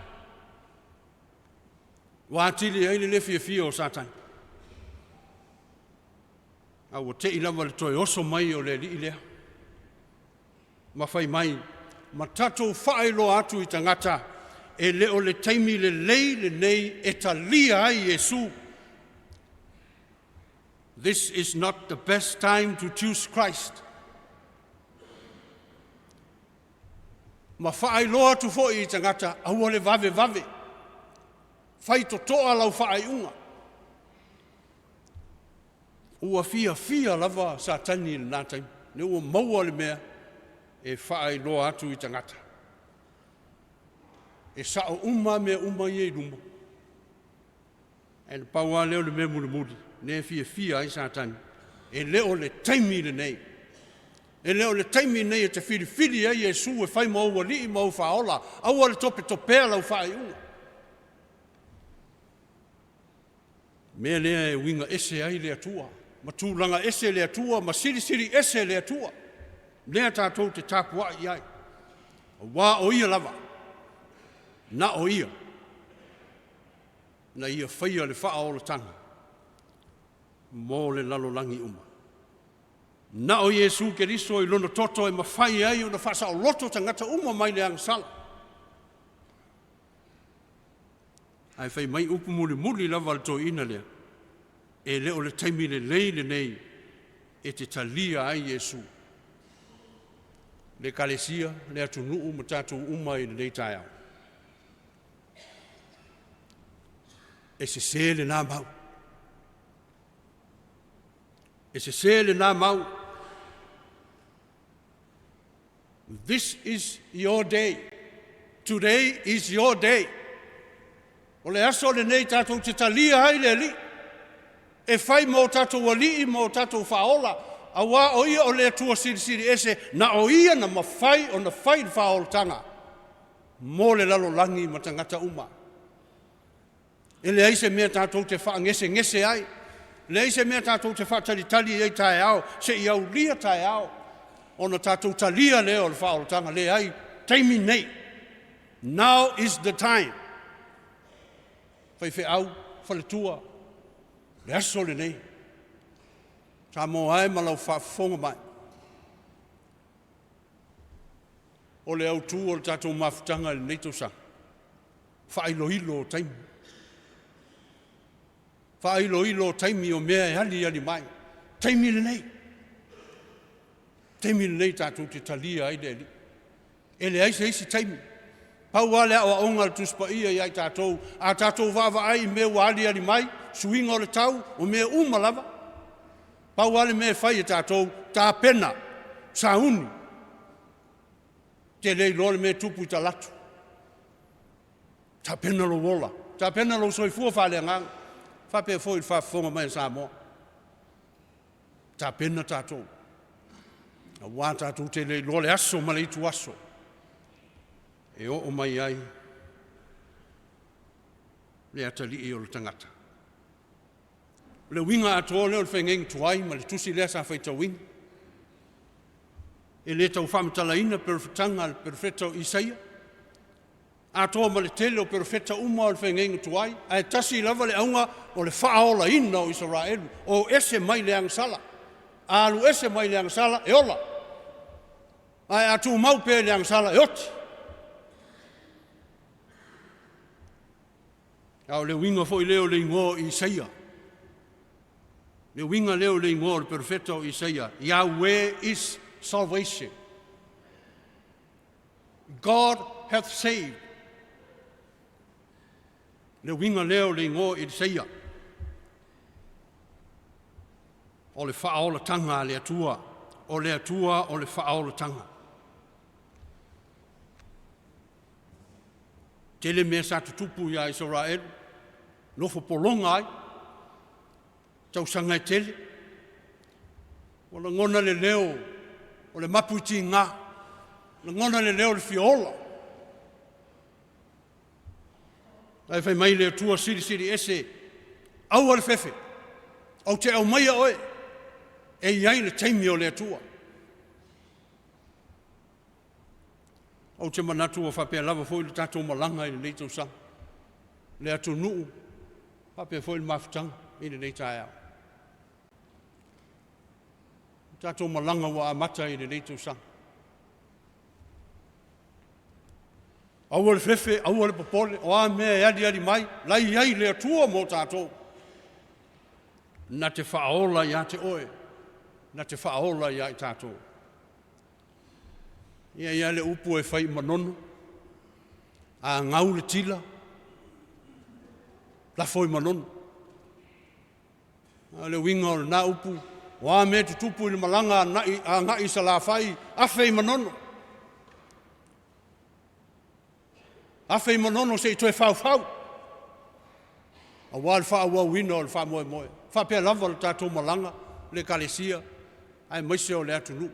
Ua atili ai le le fiafia o Satani. A ua te i lava le toe oso mai o le alii lea ma fai mai, ma tatou faailoa atu i tagata, e le o le taimi lelei lenei e talia ai Iesu. This is not the best time to choose Christ. Ma faailoa atu foi i tagata, aua le vavevave, fai totoa lau faaiuga. Ua fiafia lava Satani i lena taimi, lea ua maua le mea e faailoa atu i tagata. E sao uma mea uma ia i luma. Ae na pau lava lea o le mea mulimuli, lea e fiafia ai Satani, e le o le taimi lenei. E le o le taimi lenei e te filifili ai Iesu e fai ma ou alii ma ou faaola. Aua le topetopea lau faaiuga. Mea lea e uiga ese ai le Atua, ma tulaga ese le Atua, ma silisili ese le Atua. Lea tatou te tapuai i ai. Aua o Ia lava, na o Ia, na Ia faia le faaolataga mo le lalolagi uma. Na o Iesu Keriso i Lona toto e mafai ai ona faasaoloto tagata uma mai le agasala. Ae fai mai upu mulimuli lava a le toeaina lea, E le o le taimi lelei lenei e te talia ai Iesu. Le Ekalesia, le atunuu ma tatou uma i lenei taeao. E sese lena mau. E sese lena mau. This is your day. Today is your day. O le aso lenei tatou te talia ai le Alii e fai ma o tatou alii ma o tatou faaola, auā o Ia o le Atua Silisili Ese, na o Ia na mafai ona fai le faaolataga mo le lalolagi ma tagata uma. E leai se mea tatou te faagesegese ai, leai se mea tatou te faatalitali ai taeao, se i aulia taeao, ona tatou talia lea o le faaolataga. Leai, taimi nei. Now is the time. Faifeau, faletua, le aso lenei. Samoa e ma lau faafofoga mai. O le autu o le tatou mafutaga i lenei tausaga, faailoilo o taimi. Faailoilo o taimi o mea e aliali mai. Taimi lenei. Taimi lenei tatou te talia ai le Alii. E leai se isi taimi. Pau lava le aoaoga a le Tusi Paia ia i tatou, a tatou vaavaai i mea ua aliali mai, suiga o le tau, o mea uma lava, pau lava le mea e fai e tatou, tapena, sauni. Te le iloa le mea e tupu i talaatu. Tapena lou ola, tapena lou soifua faaleagaga. Faapea foi i le faafofoga mai a Samoa. Tapena tatou, aua tatou te le iloa le aso ma le ituaso e oo mai ai le atalii o le tagata. O le uiga atoa lea o le feagaiga tuai ma le tusi lea sa faitauina. E le tau faamatalaina perofetaga a le perofeta o Isaia, atoa ma le tele o perofeta uma o le feagaiga tuai, ae tasi lava le auga o le faaolaina o Isaraelu, o ese mai le agasala. A alu ese mai le agasala, e ola. Ae a tumau pea i le agasala, e oti. A o le uiga foi lea o le igoa o Isaia. Le uiga lea o le igoa o le perofeta o Isaia, Yahweh is salvation. God hath saved. Le uiga lea o le igoa o Isaia. O le faaolatanga a le Atua. O le Atua o le faaolatanga. Tele mea sa tutupu iā Isaraelu, nofo pologa ai, tausaga e tele. Ua lagona le leo o le mapu i tiga, lagona le leo o le fia ola. Ae fai mai le Atua silisili ese, aua le fefe, ou te aumaia oe, e i ai le taimi o le Atua. Ou te manatu ua faapea lava foi le tatou malaga i lenei tausaga, le atunuu faapea foi le mafutaga i lenei taeao. Le tatou malaga ua amata i lenei tausaga. Aua le fefe, aua le popole, o a mea e aliali mai, la i ai le Atua mo tatou. Na te faaola ia te oe, na te faaola ia i tatou. Ia ia le upu e fai i Manono, a gau le tila, lafo i Manono. A o le uiga o lena upu, o a mea tutupu i le malaga agai i Salafai, afe i Manono. Afe i Manono se i toe faufau, aua le faaauauina o le faamoemoe. Faapea lava le tatou malaga, le Ekalesia, aemaise o le atunuu.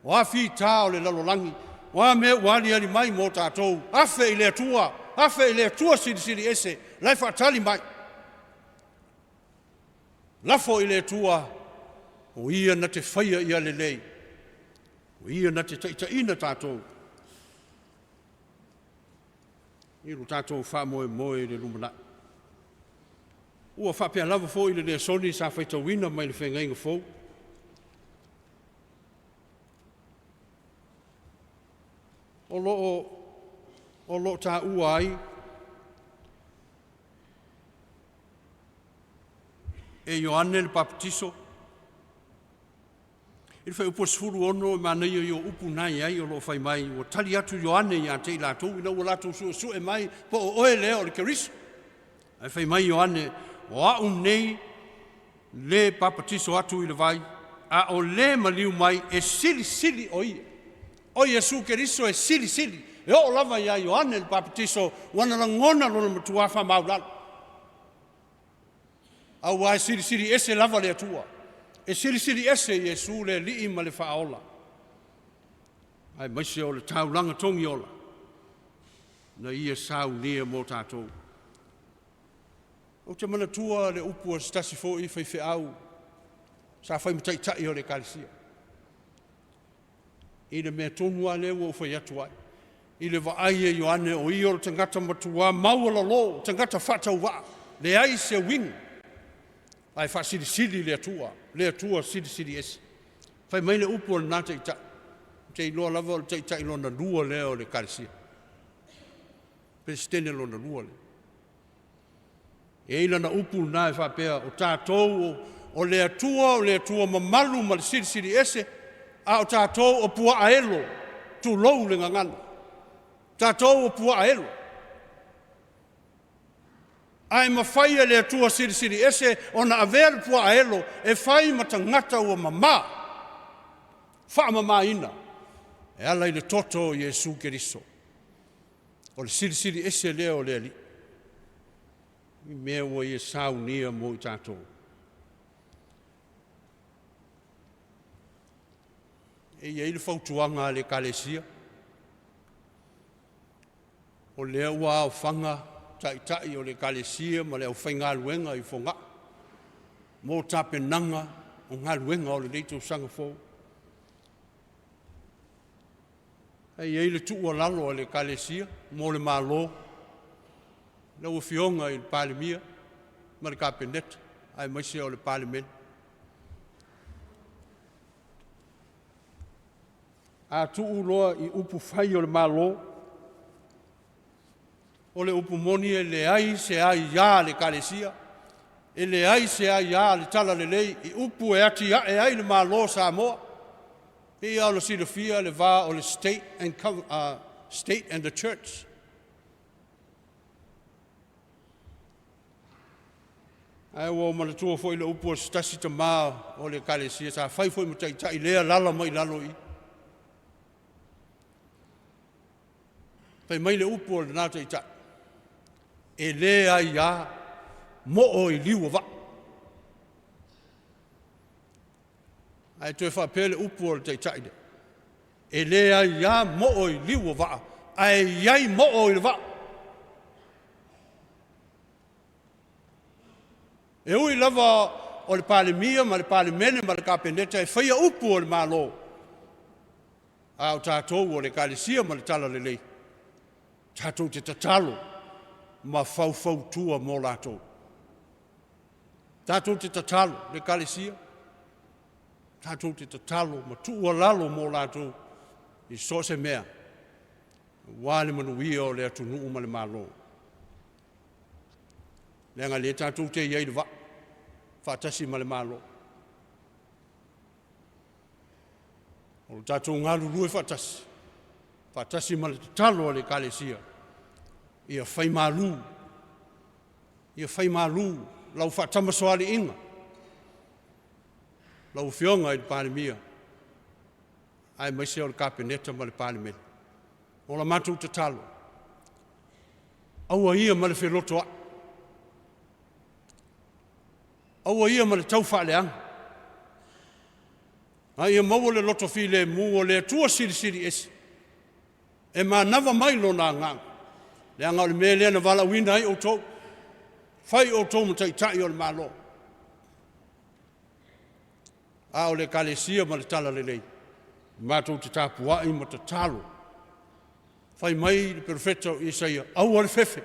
O a fita o le lalolagi, o a mea ua aliali mai mo tatou, afe i le Atua, afe i le Atua Silisili Ese, la e faatali mai. Lafo i le Atua, o Ia na te faia ia lelei, o Ia na te taitaiina tatou i lo tatou faamoemoe i le lumanai. Ua faapea lava foi le lesoni sa faitauina mai le Feagaiga Fou. O lo o taua ai e Ioane le Papatiso I le fuaiupu 16, e manaia ia o upu na e i ai o lo o fai mai, ua tali atu Ioane ia te i latou ina ua latou suesue mai, po o oe lea o le Keriso. Ae fai mai Ioane, o a'u nei le papatiso atu i le vai, a o le maliu mai e silisili o ia. O Iesu Keriso e silisili, e oo lava iā Ioane le Papatiso, ua na lagona lona matuā faamaulalo. Aua e silisili ese lava le Atua, e silisili ese Iesu le Alii ma le Faaola, aemaise o le taulaga togiola na ia saunia mo tatou. Ou te manatua le upu a se tasi foi faifeau sa fai ma taitai o le Ekalesia, i le mea tonu lava lea ua ou fai atu ai, i le vaai e Ioane o ia o le tagata matuā maualalo, tagata faatauvaa, leai se uiga, ae faasilisili le Atua, le Atua silisili ese. Fai mai le upu a lena taitai, ou te iloa lava o le taitai lona lua lea o le Ekalesia, Peresetene lona lua lea. E i ai lana upu lena e faapea, o tatou o le Atua, o le Atua mamalu ma le silisili ese, a o tatou o puaa elo, tulou le gagana. O tatou o puaa elo. Ae mafai e le Atua silisili ese ona avea le puaa elo e fai ma tagata ua mama, faamamaina e ala i le toto o Iesu Keriso. O le silisili ese lea o le Alii i mea ua ia saunia mo i tatou. E i ai le fautuaga a le Ekalesia, o lea ua aofaga taitai o le Ekalesia ma le aufaigaluega i Fogaa mo tapenaga o galuega o lenei tausaga fou. E i ai le tuualalo a le Ekalesia mo le Malo, lau Afioga i le Palemia ma le Kapeneta, aemaise o le Palemene. A tuu loa i upu fai o le Malo, o le upu moni e leai se aia a le Ekalesia. E leai se aiā a le Talalelei i upu e atiae ai le Malo o Samoa. Pei lava ona silafia le va o le State and, State and the Church. Ae ua ou manatua foi le upu a se tasi tamā o le Ekalesia sa fai foi ma taitai lea lala mai lalo i i. Fai mai le upu a lena taitai, e le aiā mo'o i liu o vaa. Ae toe faapea le upu a le taitai lea, e le aiā mo'o i liu o vaa, ae i ai mo'o i le vaa. E ui lava o le Palemia ma le Palemene ma le Kapeneta e faia upu o le Malo, a o tatou o le Ekalesia ma le Talalelei, tatou te tatalo ma faufautua mo latou. Tatou te tatalo, le Ekalesia, tatou te tatalo ma tuualalo mo latou i so o se mea, aua le manuia o le atunuu ma le Malo. Leaga o lea tatou te i ai i le vaa, faatasi ma le Malo. O lo tatou galulue faatasi, faatasi ma le tatalo a le Ekalesia, ia fai malu, ia fai malu lau faatamasoaliiga, lau Afioga i le Palemia, aemaise o le Kapeneta ma le Palemene. O la matou tatalo, aua ia ma le felotoai, aua ia ma le taufaaleaga, a ia maua le loto filemu o le Atua Silisili Ese e manava mai Lona Agaga, leaga o le mea lea na valaauina ai outou, fai outou ma taitai o le Malo. A o le Ekalesia ma le Talalelei, matou te tapuai ma tatalo. Fai mai le perofeta o Isaia, aua le fefe,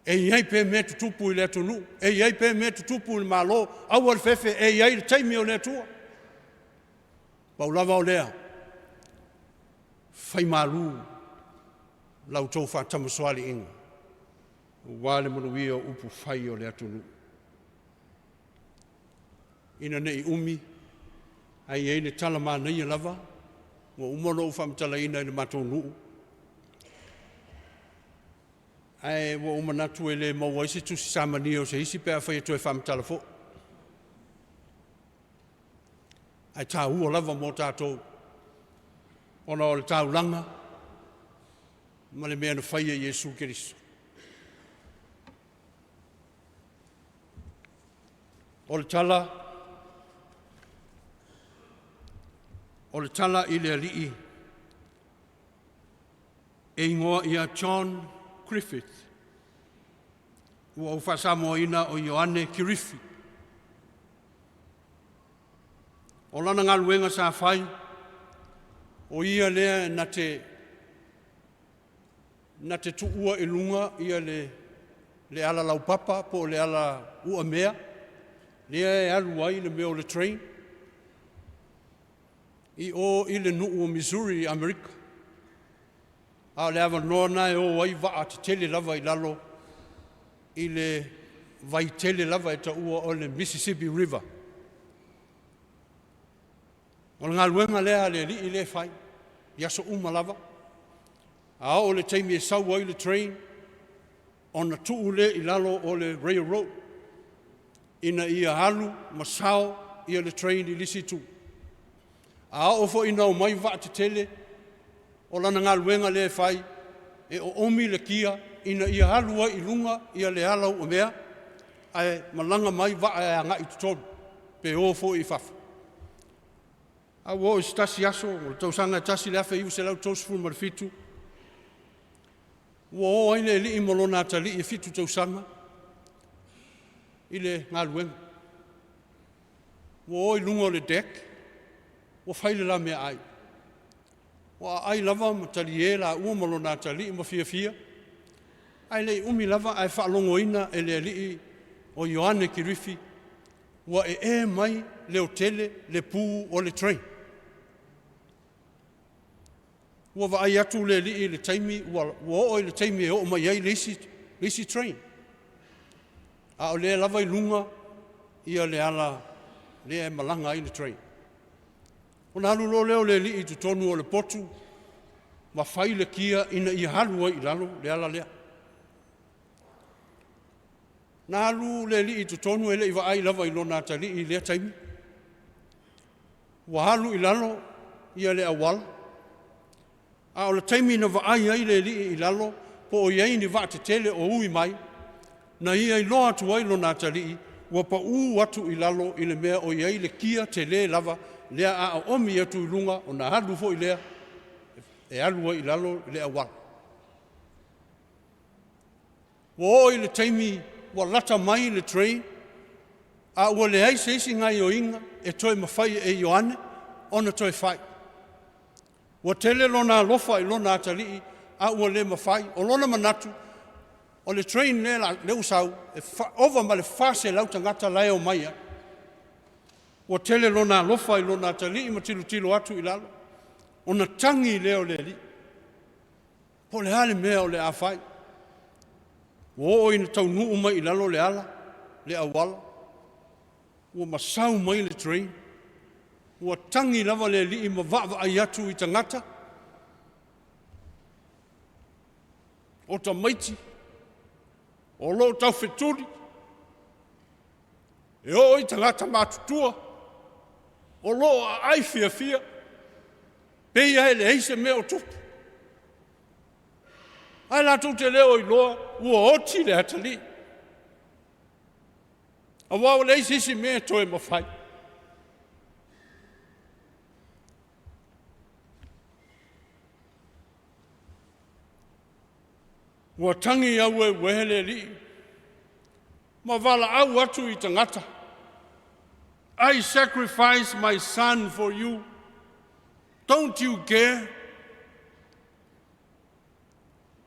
e i ai pea mea tutupu i le atunuu, e i ai pea mea tutupu i le Malo, aua le fefe, e i ai le taimi o le Atua. Pau lava o lea, fai malu la outou faatamasoaliiga, aua le manuia o upu fai o le atunuu. Ina ne i umi, ae i ai le tala manaia lava, ua uma ona ou faamatalaina i le matou nuu, ae ua ou manatu e le maua ai se tusi samania o se isi pe afai e toe faamatala foi. Ae taua lava mo tatou, ona o le taulaga ma le mea na faia e Iesu Keriso. O le tala, o le tala i le alii e igoa ia John Griffith, ua ou faasamoaina o Ioane Kirifi. O lana galuega sa fai, o ia lea na te na te tuua i luga ia le, le ala laupapa po o le ala uamea, lea e alu ai le mea o le train, i o i le nuu o Missouri i Amerika. A o le avanoa lena e o ai vaa tetele lava i lalo i le vai tele lava e taua o le Mississippi River. O le galuega lea a le alii lea e fai i aso uma lava. A oo le taimi e sau ai le train, ona tuu lea i lalo o le railroad ina ia alu ma sao ia le train i le isi itu. A oo foi ina omai vaa tetele, o lana galuega lea e fai, e oomi le kia ina ia alu ai i luga ia le ala uamea, ae malaga mai vaa e agai i totonu, pe o foi i fafo. A ua oo i se tasi aso o le tausaga e 1937, ua o ai le alii ma lona atalii e 7 tausaga i le galuega. Ua o i luga o le deck, ua fai le la meaai. Ua aai lava ma talie laua ma lona atalii ma fiafia, ae le i umi lava ae faalogoina e le alii o Ioane Kerifi ua ee mai leotele le pu o le train. Ua vaai atu le alii i le taimi ua oo i le taimi e oo mai ai le isi, le isi train. A o lea lava i luga ia le ala lea e malaga ai le train. Ona alu loa lea o le alii i totonu o le potu ma fai le kia ina ia alu ai i lalo le ala lea. Na alu le alii i totonu e le i vaai lava i lona atalii i lea taimi. Ua alu i lalo ia le auala, a o le taimi na vaai ai le alii i lalo po o i ai ni vaatetele o ui mai, na ia iloa atu ai lona atalii ua pau atu i lalo i le mea o i ai le kia tele lava lea a oomi atu i luga ona alu foi lea e alu ai i lalo le auala. Ua oo i le taimi ua lata mai le train, a ua leai se isi gaoioiga e toe mafai e Ioane ona toe fai. Ua tele lona alofa i lona atalii a ua le mafai. O lona manatu, o le train lea ua sau, e ova ma le 400 tagata la e omai ai. Ua tele lona alofa i lona atalii ma tilotilo atu i lalo, ona tagi lea o le alii. Po o le a le mea o le a fai? Ua oo ina taunuu mai i lalo le ala, le auala, ua masau mai le train, ua tagi lava le alii ma vaavaai atu i tagata, o tamaiti, o lo o taufetuli, e oo i tagata matutua, o lo o aai fiafia, pei lava e leai se mea o tupu. Ae latou te le o iloa ua oti le atalii, aua ua leai se isi mea e toe mafai. Ua tagi aueuehe le alii ma valaau atu i tagata. I sacrifice my son for you. Don't you care?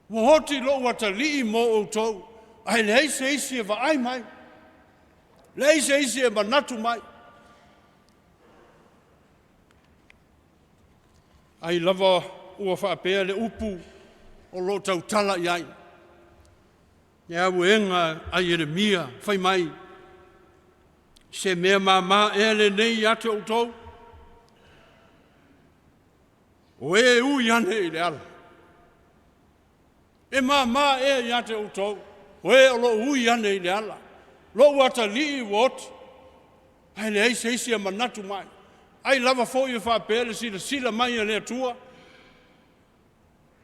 Ua oti lou atalii mo outou, ae leai se isi e vaai mai, leai se isi e manatu mai. Ai lava ua faapea le upu o lo o tautala i ai. Le auega a Ieremia fai mai, se mea māmā ea lenei ia te outou? O e ui ane i le ala. E māmā ea ia te outou, o e o lo o ui ane i le ala. Lou atalii ua oti, ae leai se isi e manatu mai. Ai lava foi e faapea le silasila mai a le Atua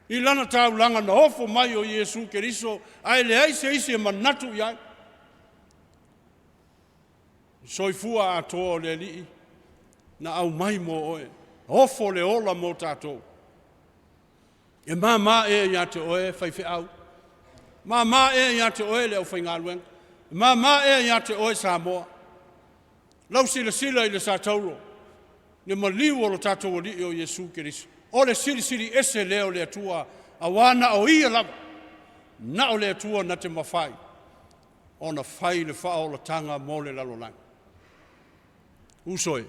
i lana taulaga na ofo mai o Iesu Keriso, ae leai se isi e manatu i ai. Soifua atoa o le Alii na aumai mo oe, ofo le ola mo tatou. E māmā ea ia te oe faifeau, māmā ea ia te oe le aufaigaluega, māmā ea ia te oe Samoa. Lau silasila i le satauro, le maliu o lo tatou Alii o Iesu Keriso, o le silisili ese lea o le Atua, auā na o ia lava, na o le Atua na te mafai ona fai le faaolataga mo le lalolagi. Uso e,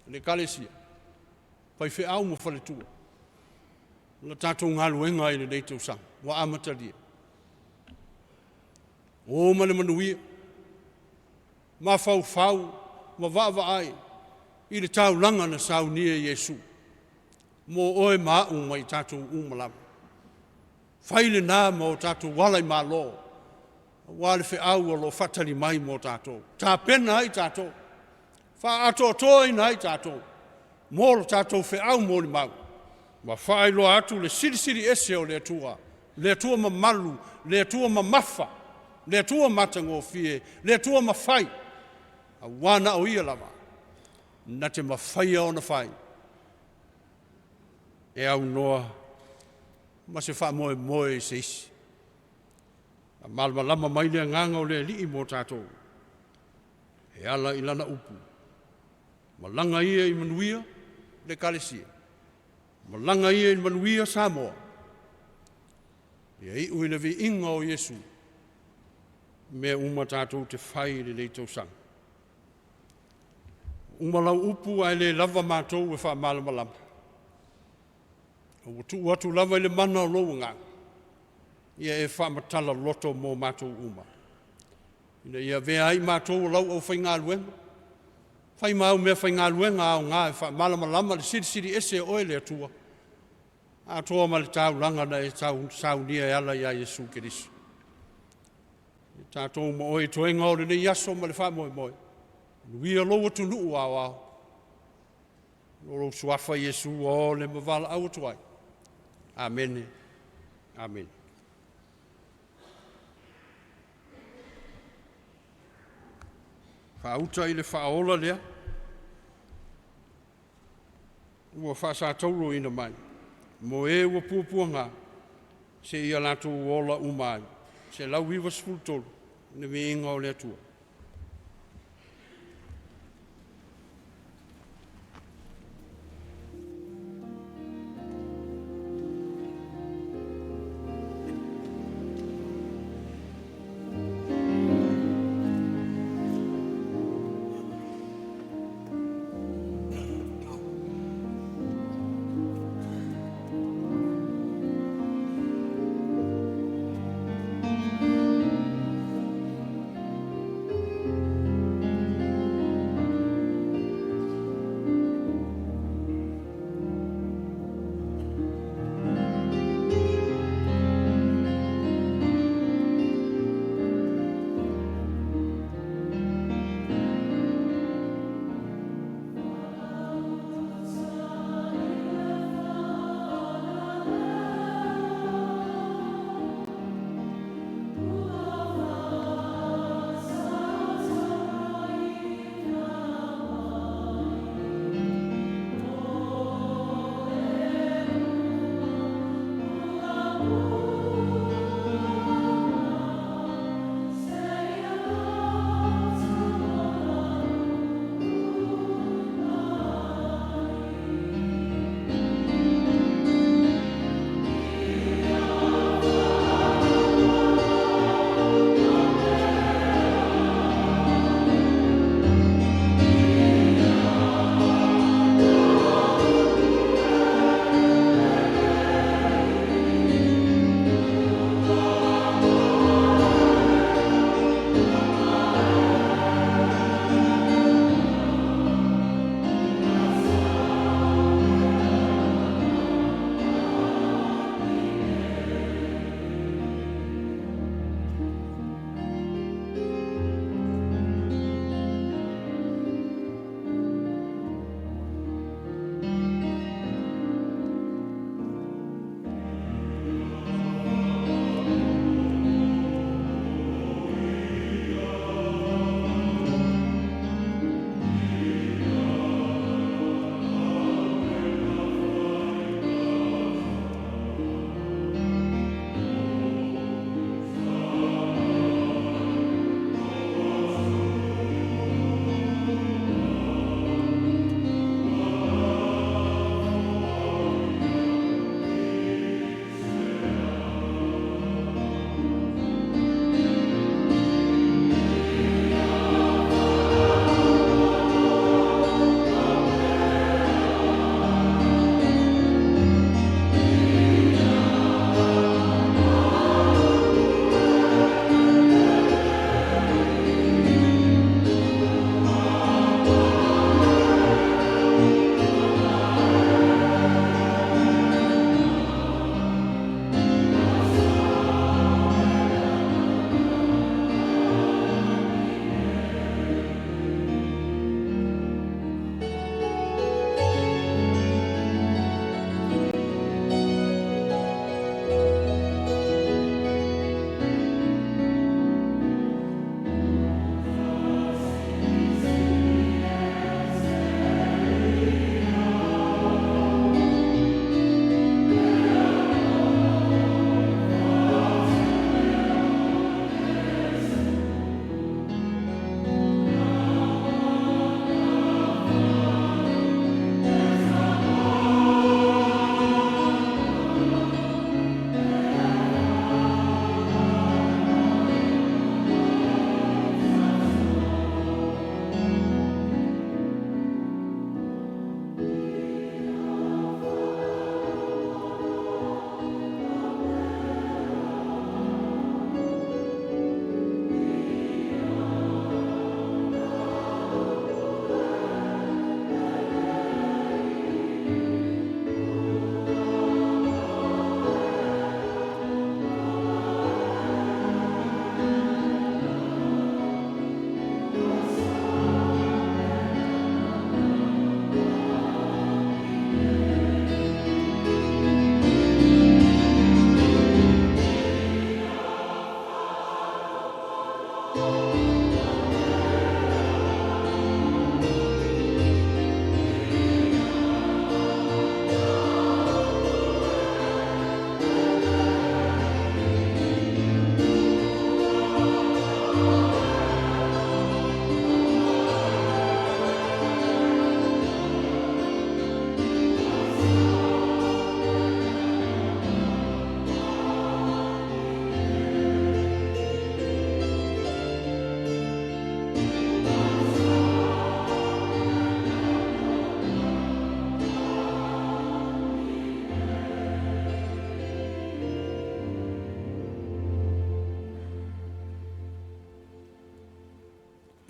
le Ekalesia, faifeau ma faletua, o le tatou galuega i lenei tausaga ua amatalia. O ma le manuia, mafaufau ma vaavaai i le taulaga na saunia e Iesu mo oe ma au ma i tatou uma lava. Fai lena ma o tatou ala i Malo, aua le feau o lo o faatali mai mo tatou. Tapena ai tatou, faaatoatoaina ai tatou, mo lo tatou feau molimau, ma faailoa atu le silisili ese o le Atua, le Atua mamalu, le Atua mamafa, le Atua matagofie, le Atua mafai, auā na o ia lava, na te mafaia ona fai, e aunoa ma se faamoemoe i se isi. A malamalama mai le agaga o le Alii mo tatou, e ala i lana upu, malaga ia i manuia le Ekalesia, malaga ia i manuia Samoa, ia iu i le viiga o Iesu, mea uma tatou te fai i lenei tausaga. Uma lau upu ae le lava matou e faamalamalama. Ua tuu atu lava i le mana o lou agaga, ia e faamatala loto mo matou uma. Ina ia avea ai matou o lau aufaigaluega, fai ma au meafaigaluega aoga e faamalamalama le Silisili Ese o Oe le Atua, atoa ma le taulaga na e saunia e ala ia Iesu Keriso. E tatou ma Oe i toega o lenei aso ma le faamoemoe, manuia lou atunuu aoao, o lou suafa Iesu ua ole ma valaau atu ai. Amene. Amene. Faauta i le faaola lea, ua faasatauroina mai, mo e ua puapuaga, seia latou ola uma ai. 193, le viiga o le Atua.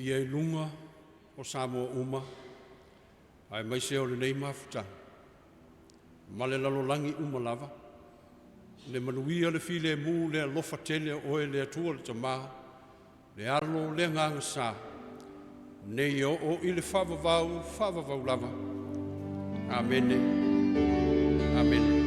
Ia i luga o Samoa uma, aemaise o lenei mafutaga, ma le lalolagi uma lava, le manuia le filemu le alofa tele o oe le Atua le Tamā, le Alo le Agaga Sa, nei oo i le faavavau, faavavau lava. Amene. Amene.